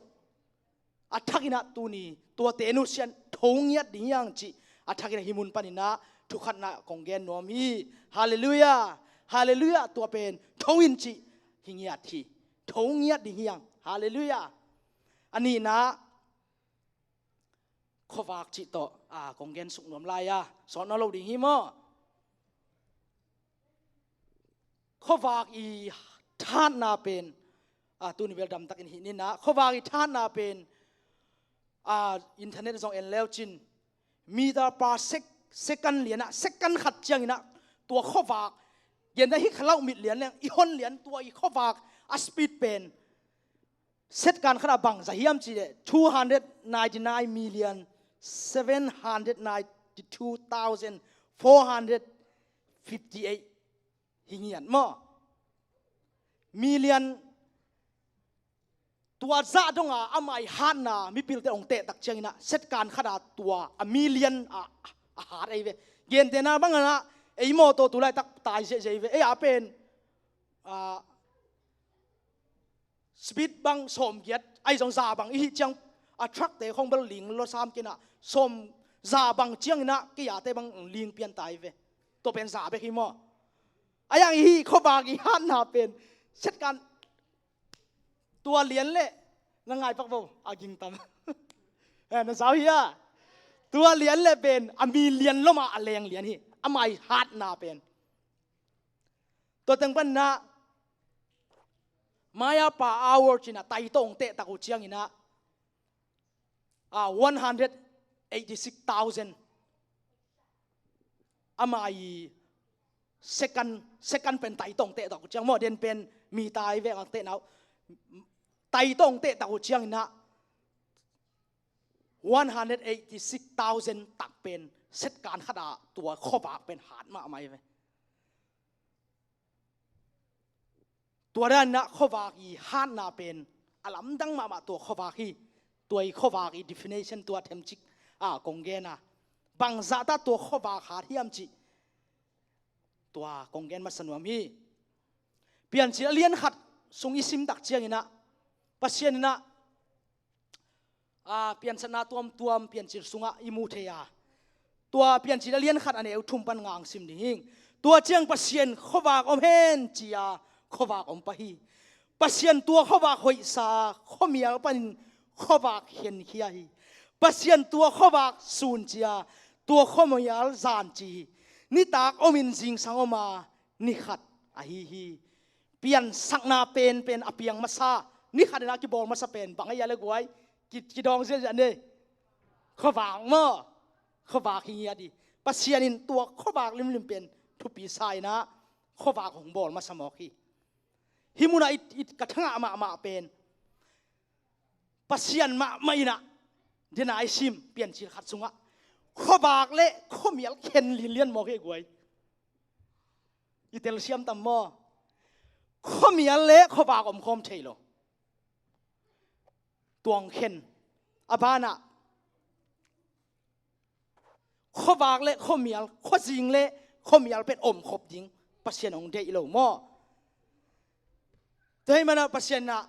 a thakin ah tuni tuate nusia in tho ngiat ding hi hang cih a thakin ah hih mun panin ah thukhatna kong gen nuam hi. Halleluiah. Halleluiah. Tua pen tho in cih hi ngiat hi. Tho ngiat ding hi hang. Halleluiah. A nihna khuavak cih tawh, ah, kong gen suk nuam lai a, sawt nawn lo ding hi maw? Khuavak i thahatna pen, ah, tuni bel damtakin hih ni-in ah khuavak i thahatna pen, ah, internet zong en leu cin meter per sec, second lian ah, second khat ciangin ah tua khuavak, genta hih khalauh mit lian leng i hon lian tua i khuavak a speed pen second khat ah bang za hiam cih leh two hundred ninety-nine million seven hundred ninety-two thousand four hundred fifty-eight hi ngiat maw? Million. Tua zah donga amah i hatna mipilte hong tehtak ciangin ah second khat ah tua a million ah a hat ahi ve. Gentehna bangin ah ei mawtaw tu laitak tai ziahziah hi ve. Ei a pen, ah, speed bang sawmgiat ahi zong za bang i hih ciang a truckte khong bel ling lo sam kei in ah sawm za bang ciangin ah kei ate bang ling pian tai ve. Tua pen za bek hi maw? A yang i hih khuavak i hatna pen second tua lian leh na ngai pak vo a gingtam. Eh, na zau hi a. Tua lian leh pen a million lom a a leng lian hi. Amah i hatna pen Tua teng panin ah, maya per hour ci-in ah tai tawh hong tehtak uh ciangin ah, ah, one hundred eighty six thousand. Ama i second, second pen tai tawh hong tehtak uh ciang maw, den pen mi tai vek ang tehna uh. Tai tawh hong tehtak uh ciangin ah, one hundred eighty six thousand tak pen second khat ah tua khuavak pen hat mahmah hi ve. Tua danin ah khuavak i hatna pen a lamdang mahmah tua khuavak hi. Tua i khuavak i definition tua themcik a kong gen a, bangzah ta tua khuavak hat hiam cih tua kong gen masa nuam hi. Piancil a lian khat sung i sim tak ciangin ah, Pasian in ah, a, piansatna tuamtuam Piancil sungah i mu thei a, tua Piancil a lian khat a neu thum pan nga hong sim ding hing. Tua ciang Pasian, "Khuavak om hen," ci-a khuavak om pah hi. Pasian tua khuavak hoihsa, khuamial panin khuavak khenkhia hi. Pasian tua khuavak sun cia, tua khuamial zan ci hi. Nitak omin zingsang om a, ni khat ahi hi. Piansakna penpen a piang masa, ni khat in a kibawl masa pen bang ahi a le guai, ki, kidawng ziahziah ni. Khuavak maw? Khuavak hi ngiat hi. Pasian in tua khuavak limlim pen thupi sa in ah khuavak hong bawl masa mawk hi. Hih munah it, it ka thangah mahmah pen Pasian mahmah in ah, den a i sim Piancil khat sungah khuavak le khuamial khen linlian mawk hi guai. I telsiam tam maw? Khuamial le khuavak omkhawm thei lo. Tua hong khen a banah khuavak le khuamial, khuazing le khuamial pen omkhop ding Pasian hong deih lo maw? Tua hih manah Pasian in ah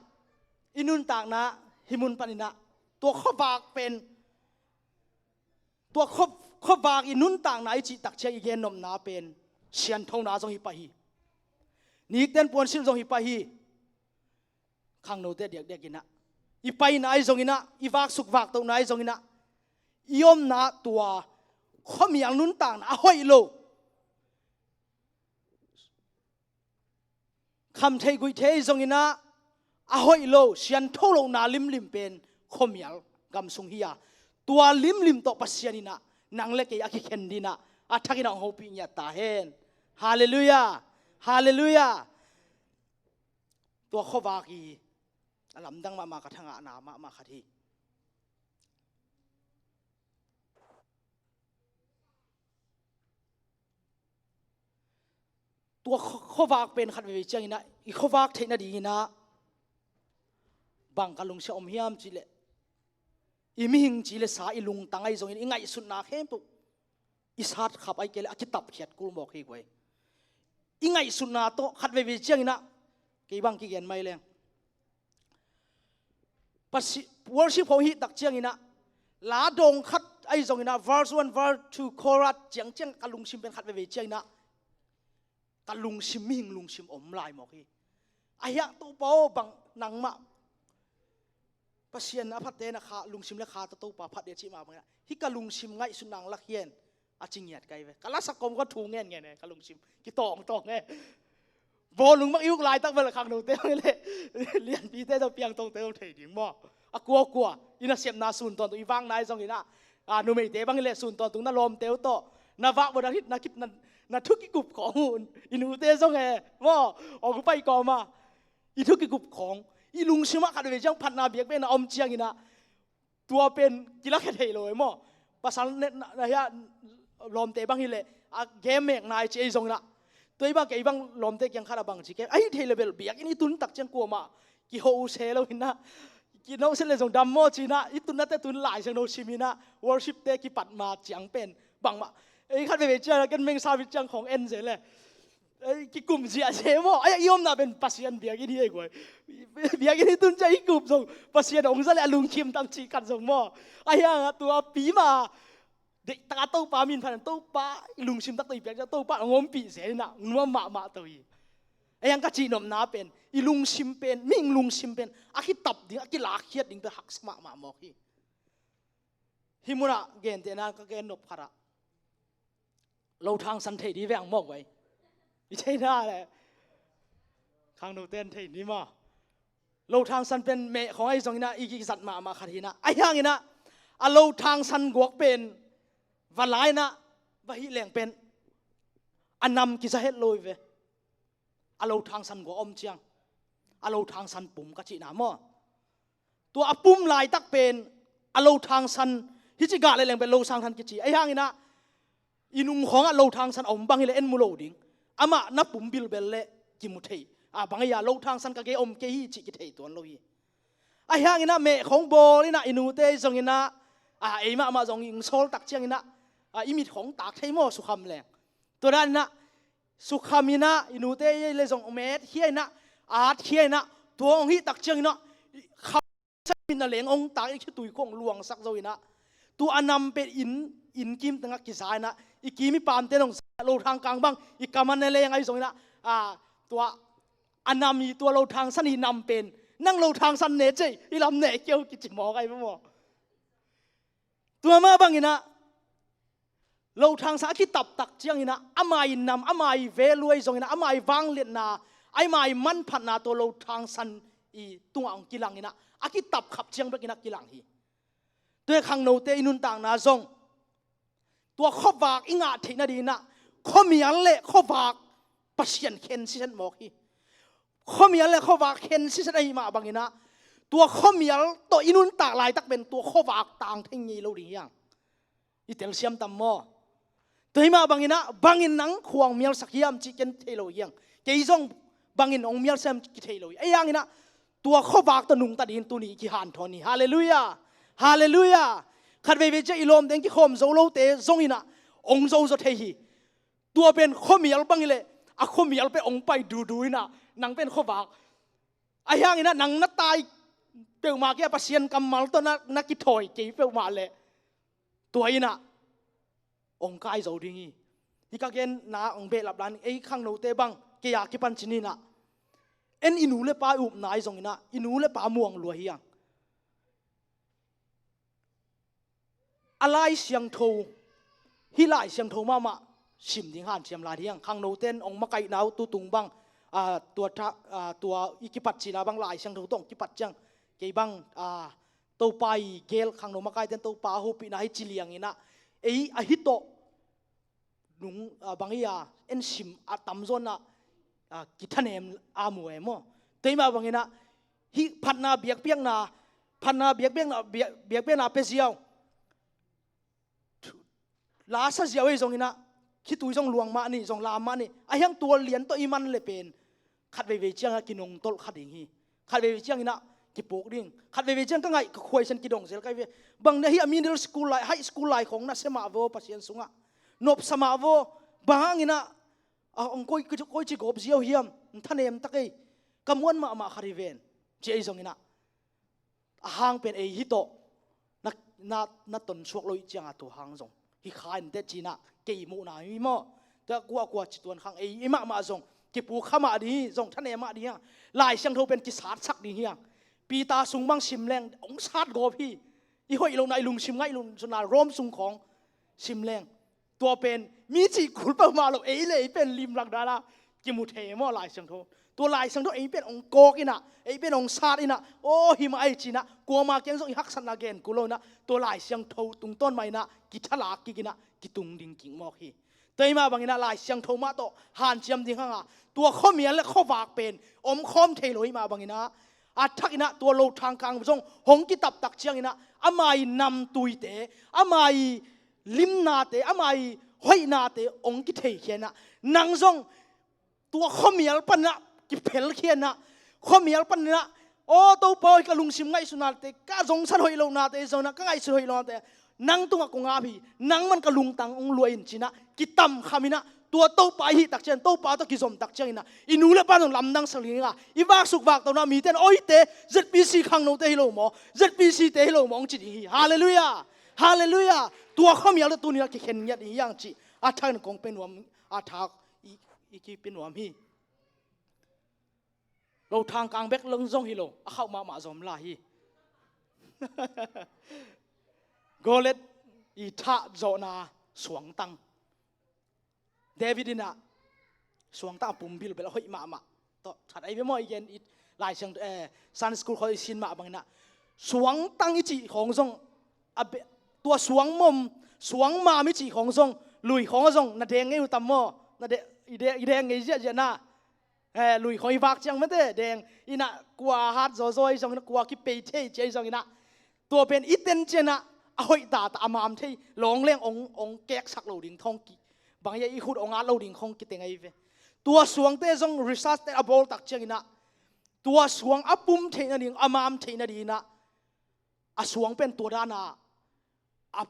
i nuntakna hih mun panin ah tua khuavak pen, tua khua-, khuavak i nuntakna i cih tak ciang i gennopna pen sianthona zong hi pah hi. Nikten puansilh zong hi pah hi. Khangnote diakdiak in ah, i paina ahi zongin ah, i vaksuk vaktohna ahi zongin ah, i omna tua khuamial nuntakna a hoih lo, kham thei guih thei ahi zongin ah, a hoih lo, siantho lohna limlim pen khuamial gam sung hi a, tua limlim tawh Pasian in ah nang le kei a kikhen dingin ah a thakin ah hong hopih ngiat ta hen. Halleluiah. Halleluiah. Tua khuavak i a lamdang mahmah ka thangahna mahmah khat hi. Tua khu-, khuavak pen khat veivei ciangin ah i khuavak theih nadingin ah bang ka lungsim om hiam cih leh, i mihing ci le sa, i lungtang ahi zongin i ngaihsutna khempeuh i sat khap ahi kei le a kitapkhiat kul mawk hi guai. I ngaihsutna tawh khat veivei ciangin ah, kei bang kigen mai leng, Pasi-, worship hong hih tak ciangin ah, la dawng khat ahi zongin ah, verse one, verse two, chorus ciangciang ka lungsim pen khat veivei ciangin ah, ka lungsim, mihing lungsim om lai mawk hi. A hiah Topa aw, bang nangmah Pasian a phatte na kha, lungsim le kha tawh Topa phat ding a cih mah bangin ah, hih ka lungsim ngaihsutna hong lakhia in, a ci ngiat ka hi ve. Ka lasak kawm ka thu ngenngen e, ka lungsim kitawngtawng e. Bawlung mak i uk laitak bel khangnote bang le lianpite zong, piangtawngte zong thei ding maw? A kuakua i nasepna sun tawntung, i vakna ahi zongin ah, a, numeite bang le sun tawntung na lawmte uh tawh na vak bawh na hit na kip na, na thu kikup khawng uh, i nute zong e maw, awk uh pai kawm a, i thu kikup khawng, i lungsim ah khat vei ciang phatna biakpiakna om ciangin ah, tua pen kilakhia thei lo e maw? Pasal ne, na, na hia, lawmte bang hi leh a game mekna i ci ahi zongin ah, tua i bang kei bang lawmte kiang khat a bang ci ke, ahi thei le bel biakinn i tun tak ciang kuamah kiho uh se lo in ah, kinohset le zong dam maw ci in ah, i tunnate tun Lai Siangtho sim in ah, worship te kipat ma ciang pen bangmah, ei khat veivei ciang a ken meng service ciang khawng en zel e. Ei, kikum ziahziah maw? Ei, i omna pen Pasian biakinn hi ei guai. Biakinn i tun ciang i kup zong Pasian hong za leh a lungkim tam cih khat zong maw? Ahi hangah tua pi mah deihtak a Topa min phat in, Topa i lungsim tak tawh i piak ciang Topa hong ompih zel in ah nuam mahmah to hi. Ahi hang ka cihnopna pen, i lungsim pen, mihing lungsim pen a kitap ding, a kilakkhiat ding pen haksa mahmah mawk hi. Hih munah gentehna ka gennop khat ah, lo thangsan thei ding veng mawk vai. I theihna le Khangnote in thei ni maw? Lo thangsan pen meh khawng ahi zongin ah i kizat mahmah khat hi-in ah, ahi hangin ah a lo thangsan guak pen va la-in ah va hih leng pen a nam kiza het lo hi ve. A lo thangsan guak om ciang a lo thangsan pum ka cihna maw? Tua a pum laitak pen a lo thangsan, hih ci gah leh leng pen lo thangsan kici. Ahi hangin ah i nung khawngah lo thangsan a om bang hileh en mu lo ding. Amah na pum bilbel leh kimu thei. A bang ahi a, lo thangsan ka gei om kei hi cih kithei tuan lo hi. Ahi hangin ah meh khawng bawl in ah i nute zongin ah, a, ei mahmah zong i ung sawl tak ciangin ah, a, i mit khawng tak thei maw, sukham leng. Tua danin ah sukham in ah i nute i leh zong metkhia in ah, atkhia in ah, tua hong hih tak ciangin ah, kham sa mit na leng hong tak, i khitui khawng luangsak zo in ah, tua a nam pen inn, inn kim tengah kiza in ah, i kim i pamte nong za lo thangkang bang i kam a ne leng ahi zongin ah, a, tua a nam hi, tua lo thangsan hi nam pen nang lo thangsan ne cei, i lam ne keu kici mawk ahi maw? Tua mah bangin ah lo thangsan a kitap tak ciangin ah ama i nam, ama i value ahi zongin ah, ama i vangliatna, ama i manphatna tua lo thangsan i tungah hong kilang in ah, a kitap khap ciang bekin ah kilang hi. Tua khangnote i nuntakna zong tua khuavak i ngah theih nadingin ah khuamial leh khuavak Pasian khen siset mawk hi. Khuamial leh khuavak khen siset ahih mah bangin ah tua khuamial tawh i nuntak laitak pen tua khuavak tang thei ngei lo ding hi hang. I telsiam tam maw? Tua hih mah bangin ah bangin nang khuang mialsak hiam cih ken thei lo hi hang. Kei zong bangin hong mialsak hiam kithei lo hi. Ahi hangin ah tua khuavak tawh nungta dingin tuni kihanthawn hi. Halleluiah. Halleluiah. Khat veivei ciang i lawmte kikhawm zo lote zongin ah hong zo zaw thei hi. Tua pen khuamial bang hileh a khuamial pen hong pai dudu in ah, nang pen khuavak. Ahi hangin ah nang na tai peuhmah kei a, Pasian kammal tawh na, na kithawi kei peuhmah leh tua in ah hong kai zo ding hi. Hih ka genna hong behlap dan, ei khangnote bang kei a kipan ci-in ah, en i nu le pa i upna ahi zongin ah i nu le pa muang lua hi hang. A Lai Siangtho, hih Lai Siangtho mahmah sim ding hanciam lai ding hang. Khangnote in hong makaihna uh tu tung bang, a, tua tha-, a, tua i kipat cihna bang Lai Siangtho tawh hong kipat ciang, kei bang, a, Topa i gel, khangno makaite in Topa a hopihna hi ci liangin ah, ei ahi tawh nung, a, bang hi a, en sim a tamzaw in ah, a, kithanem a mu e maw? Tua hih mah bangin ah hih phatna biakpiakna, phatna biakpiakna, biak-, biakpiakna pia ziau, la sa ziau ahi zongin ah khitui zong luang mah ni, zong lam mah ni, ahi hang tua lian tawh i man leh pen khat veivei ciangin ah kinongtolh kha ding hi. Khat veivei ciangin ah kipuk ding. Khat veivei ciang ka ngaih ka khuaisian kidong zel ka hi ve. Bang na hih a middle school lai, high school lai khawng na sia mah ve aw Pasian sungah. Nopsa mah ve aw. Bang hangin ah, a, hong koi, koi, koici gawp ziau hiam. Thanem ta kei. Ka muan mahmah khat hi ven. Ci ahi zongin ah a hang pen ei hih tawh na, na, na tonsuak lo ih ciangin tua hang zong hi kha inteh ci-in ah kei muhna hi maw? Tua kuakua ci tuan khang ei, ei mahmah zong kipuk kha mah ding hi, zong thanem mah ding hi hang. Lai Siangtho pen kisatsak ding hi hang. Peter sung bang sim leng hong sat gawp hi. I hoih lohna, i lungsim ngaih lohna, Rome sung khawng sim leng. Tua pen mi cih kul peuhmah lo, ei le ei pen limlak dan a kimu thei maw Lai Siangtho? Tua Lai Siangtho ei pen hong kawk in ah, ei pen hong sat in ah, aw hi mah ahi ci-in ah, kuama kiang zong i haksatna gen kul lo in ah, tua Lai Siangtho tungtawn mah in ah kithalak kik in ah kitung ding kik mawk hi. Tua hih mah bangin ah Lai Siangtho mah tawh hanciam ding hang a, tua khuamial le khuavak pen omkhawm thei lo hih mah bangin ah, a thak in ah tua lo thangkang zong hong kitap tak ciangin ah, ama i namtuite, ama i limnate, ama i hoihnate hong kitheikhia in ah, nang zong tua khuamial pan ah kiphelkhia in ah, khuamial pan ah, aw Topa aw, ka lungsim ngaihsutnate, ka zongsan hoih lohnate, zong ah ka ngaihsut hoih lohnate nang tungah kong ap hi, nangman ka lungtang hong luah in ci-in ah kitamkham in ah, tua Topa i hih tak ciang, Topa tawh kizom tak ciangin ah, i nu le pa zong lamdang sak ding a, i vaksuk vaktohna mite in, oite, Z P C khangnote hi lo maw, Z P C te hi lo maw hong ci ding hi. Halleluiah. Halleluiah. Tua khuamial tawh tuni-in ah kikhen ngiat ding hi hang cih a thak in kong pia nuam, a thak i, i kipia nuam hi. Lo thangkang bek leng zong hi lo, a khauh mahmah zong om lai hi. Goliath i thah zawhna suangtang. David in ah suangtang a pum bilbel a hoih mahmah. That ai ve maw, i gen i Lai Siangtho, eh, Sunday school khawng i sin mah bangin ah, suangtang i cih khawng zong, a be-, tua suangmom, suangmam i cih khawng zong, lui khawng ah zong na deng ngei uh tam maw? Na de-, i de-, i deng ngei ziahziah na. Eh, lui khawng i vak ciang mate deng in ah, kua hat zawzaw i zong in ah, kua kipei thei ci a i zong in ah, tua pen i ten ciang ah, a hoih tata a mam thei, lawng leng ong, ong keksak lo ding thawng ki, bang ia i khut ong at lo ding khawng kiteng ai ve. Tua suangte zong research te a bawl tak ciang in ah, tua suang a pum theih nading, a mam theih nading in ah, a suang pen tua dan a, a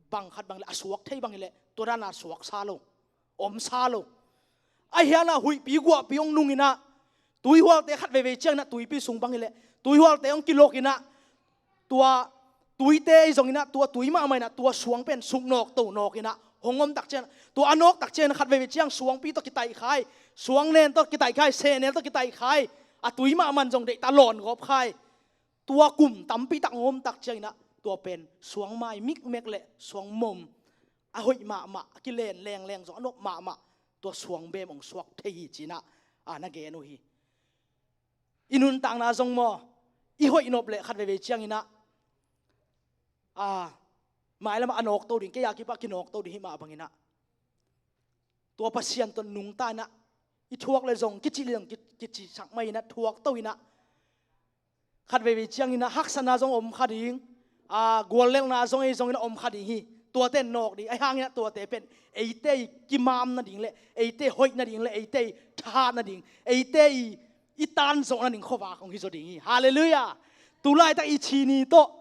bang khat bang leh a suak thei bang hi leh tua dan a suaksa lo, omsa lo. Ahi hang ah huihpi guahpi hong nung in ah, tuihualte khat veivei ciang in ah tuipi sung bang hi leh tuihualte hong kilok in ah, tua tuite i zong in ah, tua tui mahmah in ah, tua suang pen suk nawk to nawk in ah hong om tak ciang, tua a nawk tak ciang in ah khat veivei ciang suangpi tawh kitaihkhai, suangnen tawh kitaihkhai, sehnel tawh kitaihkhai, a tui mahmah in zong deihta lawn gawpkhai. Tua kum tampi tak hong om tak ciang in ah, tua pen suangmai mikmek leh suangmom, a hoih mahmah, a kilen lengleng zong a nop mahmah, tua suang bem hong suak thei hi ci in ah, a, na gen uh hi. I nuntakna zong maw, i hoih nop leh khat veivei ciang in ah, a, mailam ah a nawkto ding, kei a kipat kinawkto ding hi mah bangin ah, tua Pasian tawh nungta in ah, i thuak leh zong, kicih leh zong, ki-, kicihsak mai in ah, thuakto in ah, khat veivei ciang in ah haksatna zong om kha ding, a, guallelhna zong ei zong in ah om kha ding hi. Tuate nawk ding, ahi hang in ah tuate pen eite i kimam nading leh, eite hoih nading leh, eite i thahat nading, eite i, i tan zawh nading khuavak hong hi zaw ding hi. Halleluiah. Tulaitak i chini tawh,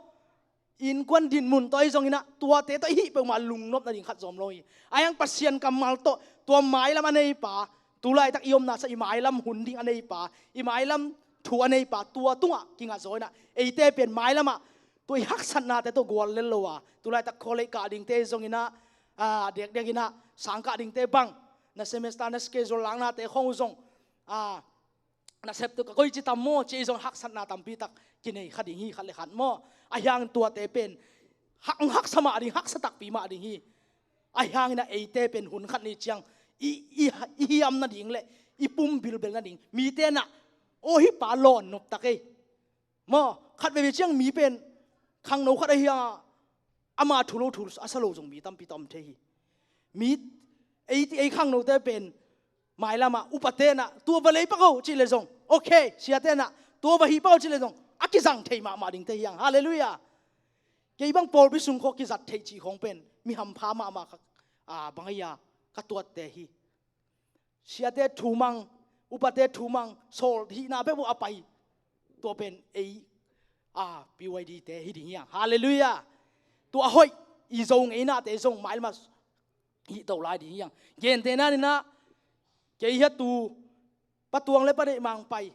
innkuan dinmun tawh ei zong in ah, tuate tawh i hih peuhmah lungnop nading khat zong om lo hi. Ahi hang Pasian kammal tawh, tua mailam a neipa, tulaitak i omna sa i mailam hun ding a neipa, i mailam thu a neipa, tua tungah kingah zaw in ah, eite pen mailam ah tua i haksatnate tawh guallel lo a, tulaitak khualei kah dingte zong in ah, a, dekdek in ah sang kah dingte bang, na semester, na schedule laknate khawng uh zong, a, nasep tawh ka koici tam maw, ci ei zong haksatna tampi tak kinei kha ding hi, khat leh khat maw. Ahi hang tuate pen hak, haksa mah ding, haksa takpi mah ding hi. Ahi hang in ah eite pen hun khat ni ciang i, i, i hiam nading leh i pum bilbel nading, mite in ah, aw, hih pa lawn nop tak ei. Maw, khat veivei ciang mi pen khangno khat ahi hang ah, ama thu lo thu a sa lo zong mi tampi tam thei hi. Mi, ei, ei khangnote pen mailam ah upate in ah, tua va lei pak o cih leh zong, okay, siate in ah, tua va hih pak o cih leh zong, a kizang thei mahmah dingte hi hang. Halleluiah. Kei bang pawlpi sung khawng kizat theih cih khawng pen mi hampha mahmah kha, a, bang ei a, ka tuatte hi. Siate thu mang, upate thu mang, sawl hihna bek uh a pai, tua pen ei, a, P Y D te hi ding hi hang. Halleluiah. Tua hoih, i Zo ngeinate zong mailam ah hih to lai ding hi hang. Gentehna in ah, kei hi a, tu Pa Tuang leh Pa Deih Mang pai,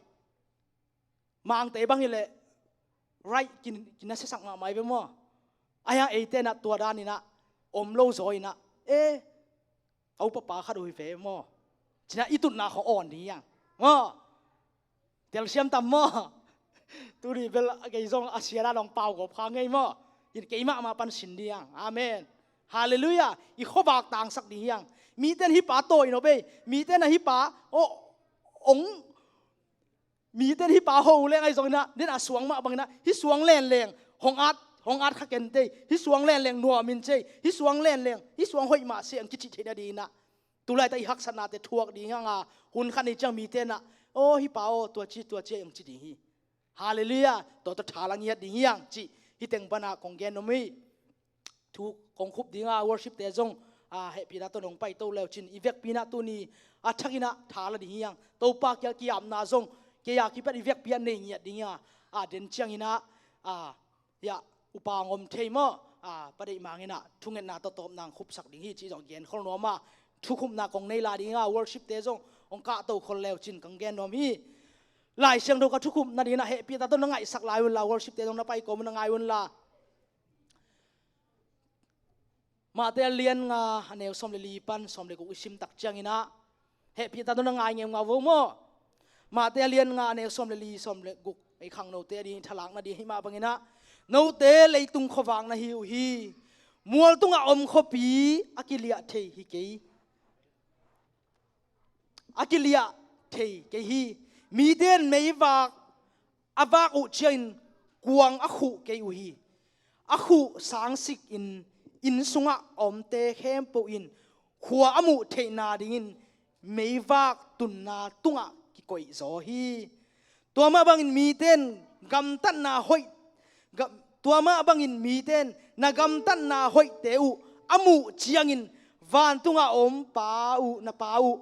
Mangte bang hi leh, right, kin, kinasiasak mahmah hi ve maw. Ahi hang eite in ah tua dan in ah om lo zaw in ah, eh, ka upa pa khat uh hi ve maw, ci in ah i tutna khawng awn ding hi hang maw. Telsiam tam maw. Tuni bel kei zong a sia dan hong pau gawp kha ngei maw. In kei mahmah pan sin ding hi hang. Amen. Halleluiah. I khuavak tangsak ding hi hang. Mite in hih pa tawi nop ei, mite in ah hih pa, aw, ong, mite in hih pa ho leng ahi zong in ah, den a suang mah bang in ah, hih suang lenleng hong at, hong at kha ken tei, hih suang lenleng nuam in cei, hih suang lenleng, hih suang hoih mah se ang kici theih nading in ah, tulaitak i haksatnate thuak ding hi hang a, hun khat ni ciang mite in ah, aw, hih pa aw, tua ci, tua ci ang ci ding hi. Halleluiah. Tua tawh tha la ngiat ding hi hang cih hih teng pan ah kong gen nuam hi. Thu kong khup ding a, worship te zong, a, hehpihna tawh nong paito le uh cin, i vekpi in ah tuni a thak in ah tha la ding hi hang. Topa kiang kiapna zong kei a kipat i vekpi ah nei ngiat ding hi a, a, den ciang in ah, a, ia, upa ngom thei maw, a, Pa Deih Mang in ah thungetna tawh tawpna ang khupsak ding hi cih zong gen khol nuam a, thukhupna kong nei la ding a, worship te zong hong kahto khol le uh cin kong gen nuam hi. Lai Siangtho ka thukhup nading in ah hehpihna tawh na ngaihsak lai un la, worship te zong na pai kawm un, na ngai un la. Matthai a lian nga, a neu sawm le li pan sawm le guk i sim tak ciang in ah, hehpihna tawh na ngai ngeungau vo maw. Matthai a lian nga, a neu sawm le li, sawm le guk, ei khangnote a ding thalakna ding hi mah bang in ah, note leitung khuavak na hi uh hi. Mual tungah om khuapi a kiliah thei hi kei. A kiliah thei kei hi. Mite in meivak a vak uh ciangin kuang a khuh kei uh hi. A khuh sangsikin inn sungah a omte khempeuh in khua a muh theihna dingin meivak tunna tungah kikoihzaw hi. Tua mah bangin mite in gamtatna hoih, ga-, tua mah bangin mite in na gamtatna hoihte uh a muh ciangin vantungah a om Pa uh, na Pa uh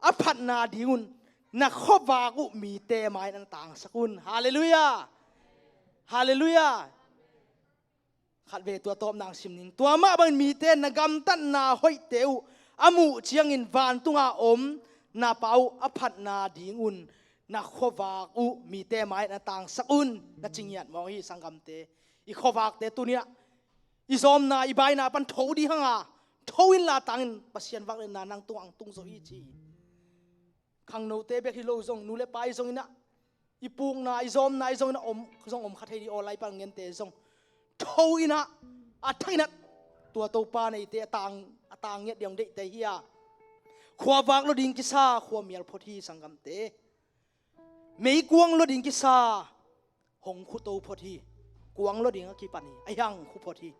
a phatna dingun na khuavak uh mite mai-ah na tangsak un. Halleluiah. Halleluiah. Khatvei tua tawp nang sim ning. Tua mah bangin mite na gamtatna hoihte uh a muh ciangin vantungah a om na Pa uh a phatna dingun na khuavak uh mite mai-ah na tangsak un. Na ci ngiat mawk hi sanggamte. I khuavakte tuni-ah i zawmna i baina pan tho ding hang a, tho inla tangin Pasian vangliatna nang tungah hong tung zo hi ci hi. Khangnote bek hi lo zong, nu le pa i zong inah, i pukna i zawmna i zong inah om, zong om kha thei ding aw, lai pan ngente zong tho inah, a thak inah tua Topa neite a tang, a tang ngiat ding hong deihte hi a. Khuavak lo ding kisa, khua mial phot hi sanggamte. Meikuang lo ding kisa, hong khuto phot hi. Kuang lo ding a kipan hi, ahi hang khu phot hi.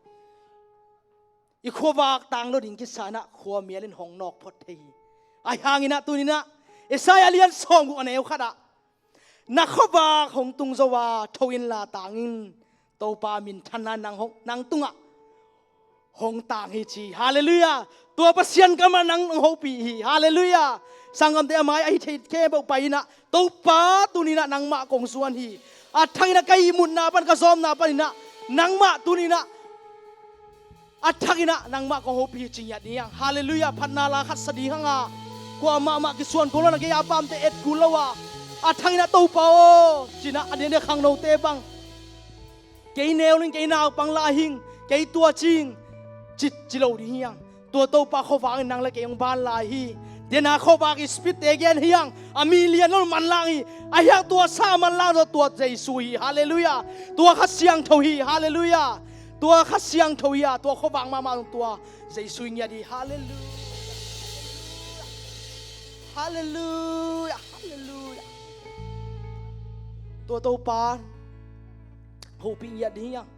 I khuavak tang lo ding kisa inah khua mial in hong nawk phot thei hi. Ahi hang inah tuni inah Isaiah lian sawmguk a neu khatah, na khuavak hong tung zo a, tho inla tangin Topa minthanna nang hong, nang tungah hong tang hi ci. Halleluiah. Tua Pasian kammal nang hong hopih hi. Halleluiah. Sanggamte, a mai ahi thei khempeuh pai inah, Topa tuni inah nangmah kong zuan hi. A thak inah ka ihmutna pan, ka zawmna pan inah nangmah tuni inah a thak inah nangmah kong hopih hi ci ngiat ding hi hang. Halleluiah. Phatna la khat sa ding hang a, kuamah mah kisuan kul lo na, kei a pamte et kul lo a, a thak inah Topa aw ci inah, a diakdiak khangnote bang, kei neu ning, kei naupang la hing, kei tua cing, ci, ci lo ding hi hang. Tua Topa khuavak in nang le kei hong ban lai hi. Dena khuavak i speed te gen hi hang. A mi lian lo manlang hi. Ahi hang tua sa manlang lo tua Jesu hi. Halleluiah. Tua Kha Siangtho hi. Halleluiah. Tua Kha Siangtho hi a, tua khuavak mahmah zong tua Jesu i ngiat hi. Halleluiah. Halleluiah. Halleluiah. Tua Topa hopih ngiat ding hi hang.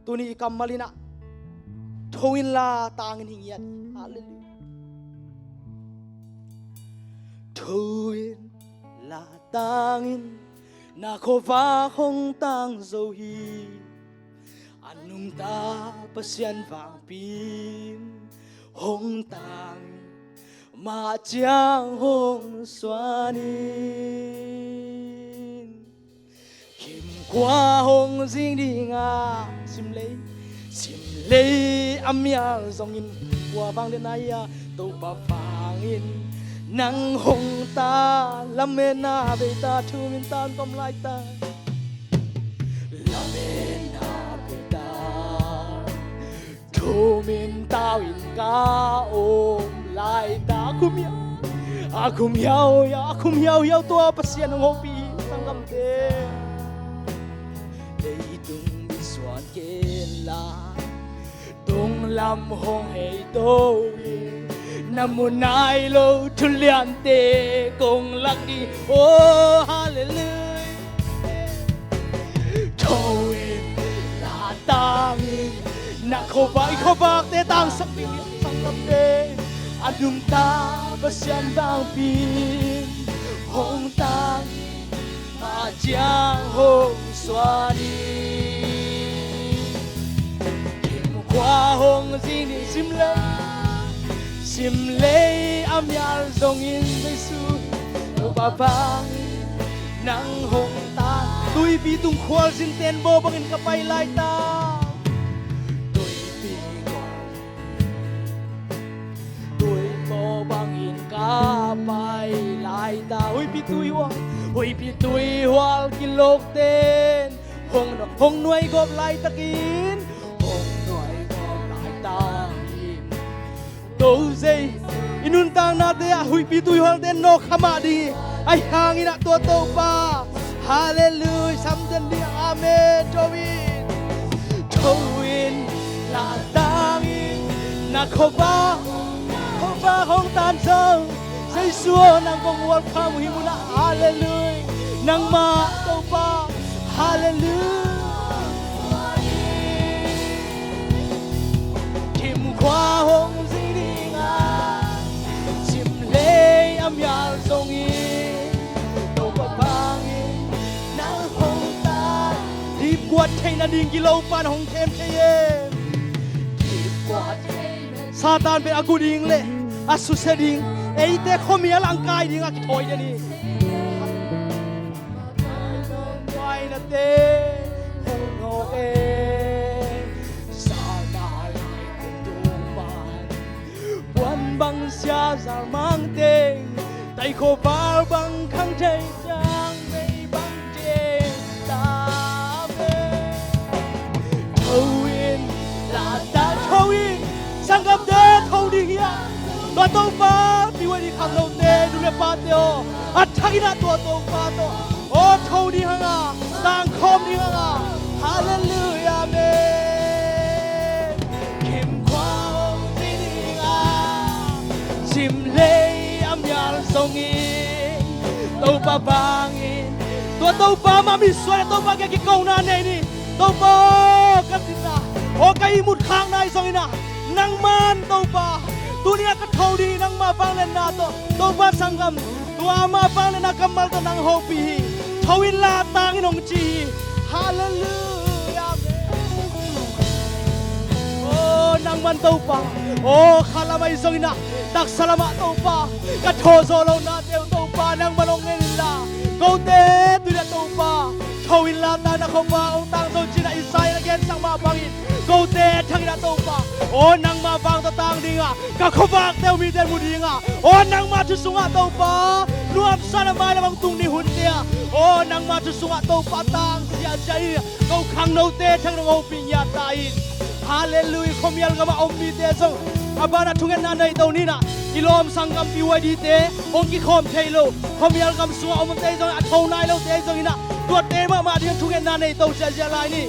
Tuni i kammal inah tho inla tangin hi ngiat. Halleluiah. Tho inla tangin na khuavak hong tang zo hi. A nungta Pasian vangpi in hong tang, mah ciang hong suan in. Khimkhua hong zing ding a, simlei, simlei a mial zongin, khua vang den a ia, Topa vangin nang hong ta, lametna vei ta, thu min tan kom lai ta. Lametna vei ta, thu min tau in ka om lai ta. A khum hiau, a khum hiau, a khum hiauhiau tua Pasian hong hopih hi sanggamte. Leitung misuan kei la, tunglam hong hei to hi. Na mu nai lo thu liante kong lak ding. Oh, halleluiah. Tho inla tangin na khuavak, i khuavakte tangsak ding hi sanggamte. A nungta Pasian vangpi in hong tang, mah ciang hong suan in. Khimkhua hong zing ding, simlei, simlei a mial zongin Jesu, Topa vangin nang hong ta. Tuipi tung khualzin tenbaw bangin ka pai lai ta. Tuipi kong Tuipi bangin ka pai lai ta. Huihpi tuihual, huihpi tuihual kilokten hong, hong nuaigawp laitakin, hong nuaigawp laitakin, to zei i nuntaknate ah huihpi tuihualte nawk kha mah ding hi. Ahi hangin ah tua Topa, halleluiah, samten ding, amen. Tho in, tho inla tangin na khuavak, khuavak hong tan zo, Jesu aw, nang kong welcome uh hih munah. Halleluiah. Nangmah Topa. Halleluiah. Khimkhua hong zi ding a, simlei a mial zongin, Topa bangin nang hong ta. Dipkuat theih nading gilopa in hong khem thei e. Satan pen a gu ding le a susia ding, eite khuamial ah kai ding a kithawi den hi. Painate hong nawk e, sana lai kum tung pan, puan bang sia zal mang teng, taikhawh val bang khang thei, ciang mei bang theng ta ve. Tho in, lata tho in, sanggamte tho ding hi a. Tua Topa piuai ding khangnote, nu le pate aw, a thak in ah tua Topa tawh aw tho ding hang a, tangkhawm ding hang a. Halleluiah, amen. Khimkhua hong zi ding a, simlei a mial zongin, Topa bangin, tua Topa mah mitsuan a Topa kiang kikona nei ni. Topa aw, ka zin a, aw ka ihmut khakna hi zongin ah, nangman Topa, tuni a ka tho ding hi, nangma vangliatna tawh Topa, sanggam, tua ama vangliatna kammal tawh nang hopih hi. Tho inla, tang in, hong ci hi. Halleluiah, amen. Aw nangman Topa, aw kha lam ahi zongin ah, taksa lamah Topa, ka thawh zawh lohnate uh Topa nangman hong en inla, kote tuni a Topa, tho inla, tang in, na khuavak hong tang zo ci-in ah Isaiah in a gensak mah bangin, kote thak in ah Topa, aw nangma vang tawh tang ding a, ka khuavakte uh mite mu ding a, aw nangma thu sungah Topa, nuamsa na mailam hong tung ni hunte ah, aw nangma thu sungah Topa tang ziahziah in, ko khangnote thak in hong hopih ngiat ta in. Halleluiah. Khuamial gamah om mite zong a banah thungetna nei to ni in ah, i lawm sanggam B Y D te hong kikhawm thei lo, khuamial gam sungah om omte zong a tho nai lote zongin ah, tuate mahmah ding thungetna nei to ziahziah lai ni.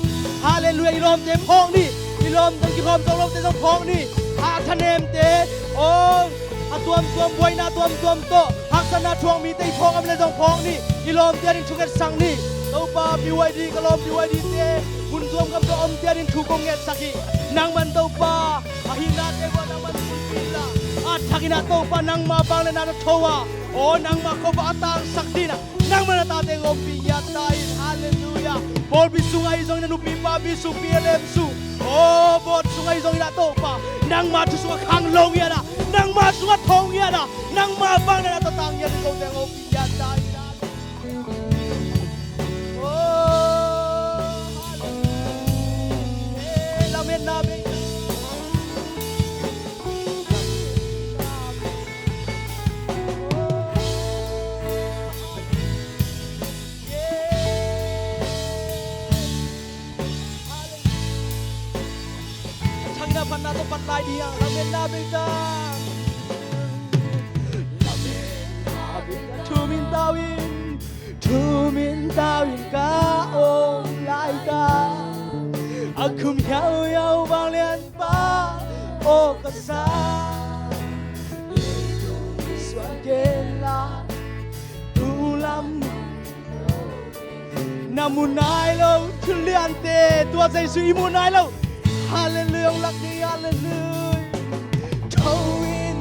Halleluiah. I lawmte phawk ni. I lawmte kikhawm zo lote zong phawk ni. A thanemte, aw, a tuamtuam, buaina tuamtuam tawh haksatna thuak mite i phawk om le zong phawk ni. I lawmte ading thungetsak ni. Topa, B Y D, ka lawm B Y D te, mun tuam gam tawh omte ading thu kong ngetsak hi. Nangman Topa, a hingnate uh ah nangman pulpit la, a thak in ah Topa, nangma vangliatna tawh tho a, aw nangma khuavak a tangsak ding in ah, nangman na tate hong ompih ngiat ta in. Halleluiah. Pawlpi sung ahi zongin ah, nupi papi sung, P L M sung, aw vote sung ahi zongin ah Topa, nangma thu sungah khang lo ngiat a, nangma sungah tho ngiat a, nangma vangliatna tawh tang ngiat in kote hong ompih ngiat ta in. Aw, halleluiah. Lametna bei. Thangna phatna tawh pat lai ding a, lametna bei ta. Lametna bei ta. Thumin tau in, thumin tau in ka om lai ta. A khum hiauhiau vanglian pa, aw ka sa. Leitung suan gen la, tu lam na mu nai lo thu liante, tua Jesu i mu nai lo. Halleluiah, hong lak ding, halleluiah. Tho in,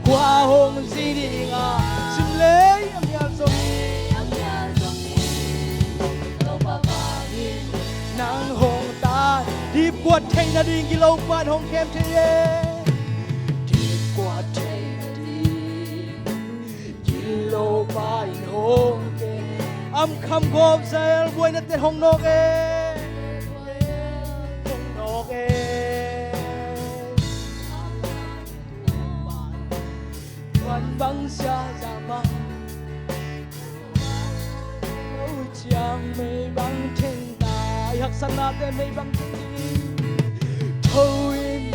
khua hong zi ding a, simlei a mial zong hi. Nang hong ta, dipkuat theih nading gilopa in hong khem thei e. Dipkuat theih nading gilopa in hong khem. Amkham gawp zel buaina te hong nawk e. Hong nawk e. Van bang sia za mang. Lo ciang mei bang theng ta. I haksatnate mei bang theng ding. Tho in.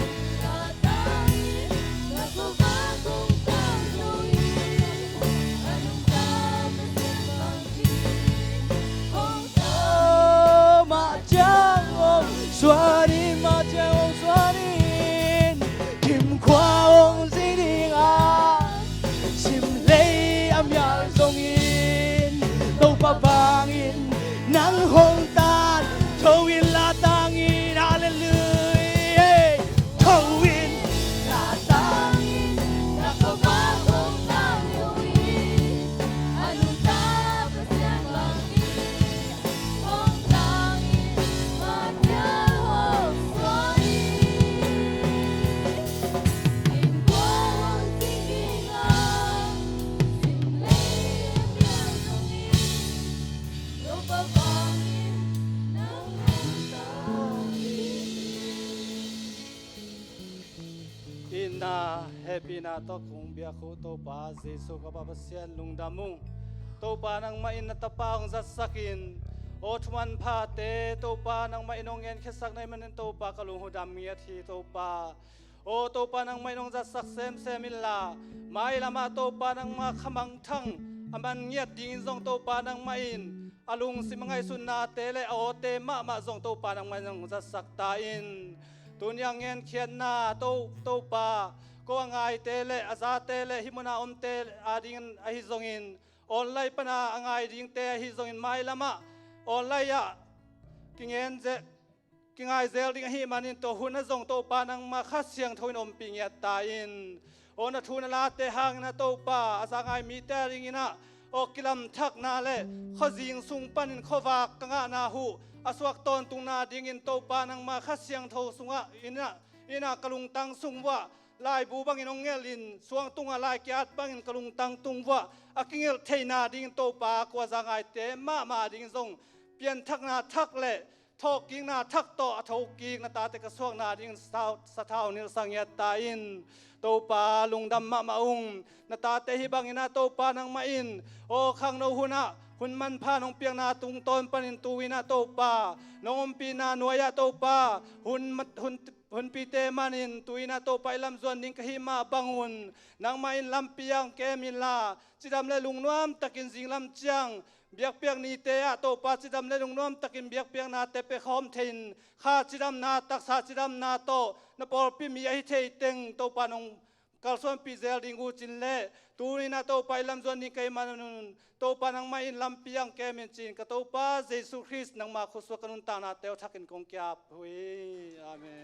Na hehpihna tawh kong biak uh Topa Jesu ka Pa Pasian, lungdam ung. Topa nangmah in na tapa hong zatsakin, aw thuman phate Topa nangmah in hong genkhiasak na hih manin Topa ka lung uh dam ngiat hi Topa. Aw Topa nangmah in hong zatsak semsem inla, mailamah Topa nangmah khamangthang a man ngiat dingin zong Topa nangmah in a lungsim a ngaihsutnate le a awte mahmah zong Topa nangmah in hong zatsak ta in. Tuni a ngenkhiatna To, Topa, ko a ngaite le a zate le hih muna omte adingin ahi zongin, online pana a ngai dingte ahi zongin mailamah online ah kingen ze, kingai zel ding ahih manin tua hun ah zong Topa nangmah Kha Siangtho in ompih ngiat ta in. Aw na thu na late hangin ah Topa a za ngai mite adingin ah aw kilamthakna le khuazing sung panin khuavak ka ngahna uh a suak tawntungna dingin Topa nangmah Kha Siangtho sungah in ah, in ah ka lungtang sung uah laibu bangin hong ngelhin, suang tungah lai ki-at bangin ka lungtang tung uah a kingelh theihna dingin Topa ko a za ngaite mahmah dingin zong pianthakna thak le thawhkikna thak tawh a thokik na tate ka suakna dingin sathau, sathau nilh sa ngiat ta in. Topa lungdam mahmah ung. Na tate hih bangin ah Topa nangmah in aw khangno hun ah hun manpha nong piakna tungtawn panin tu-in ah Topa nong ompihna nuai-ah Topa hun, hun, hunpite manin tu-in ah Topa i lamzuan ding ka hih mah bangun nangmah in lampi ang kem inla, cidam le lungnuam takin zinglam ciang biakpiak nite ah Topa cidam le lungnuam takin biakpiaknate pia khawm thei in, kha cidamna taksa cidamna tawh na pawlpi mi ahi thei teng Topa nong kalsuanpih zel ding uh cin le, tuni-in ah Topa i lamzuan ding ka hih manun Topa nangmah in lampi ang kem in cin ka Topa Jesu Khrist nangmah khutsuak ka nuntaknate uh thakin kong ki-ap uh hi. Amen.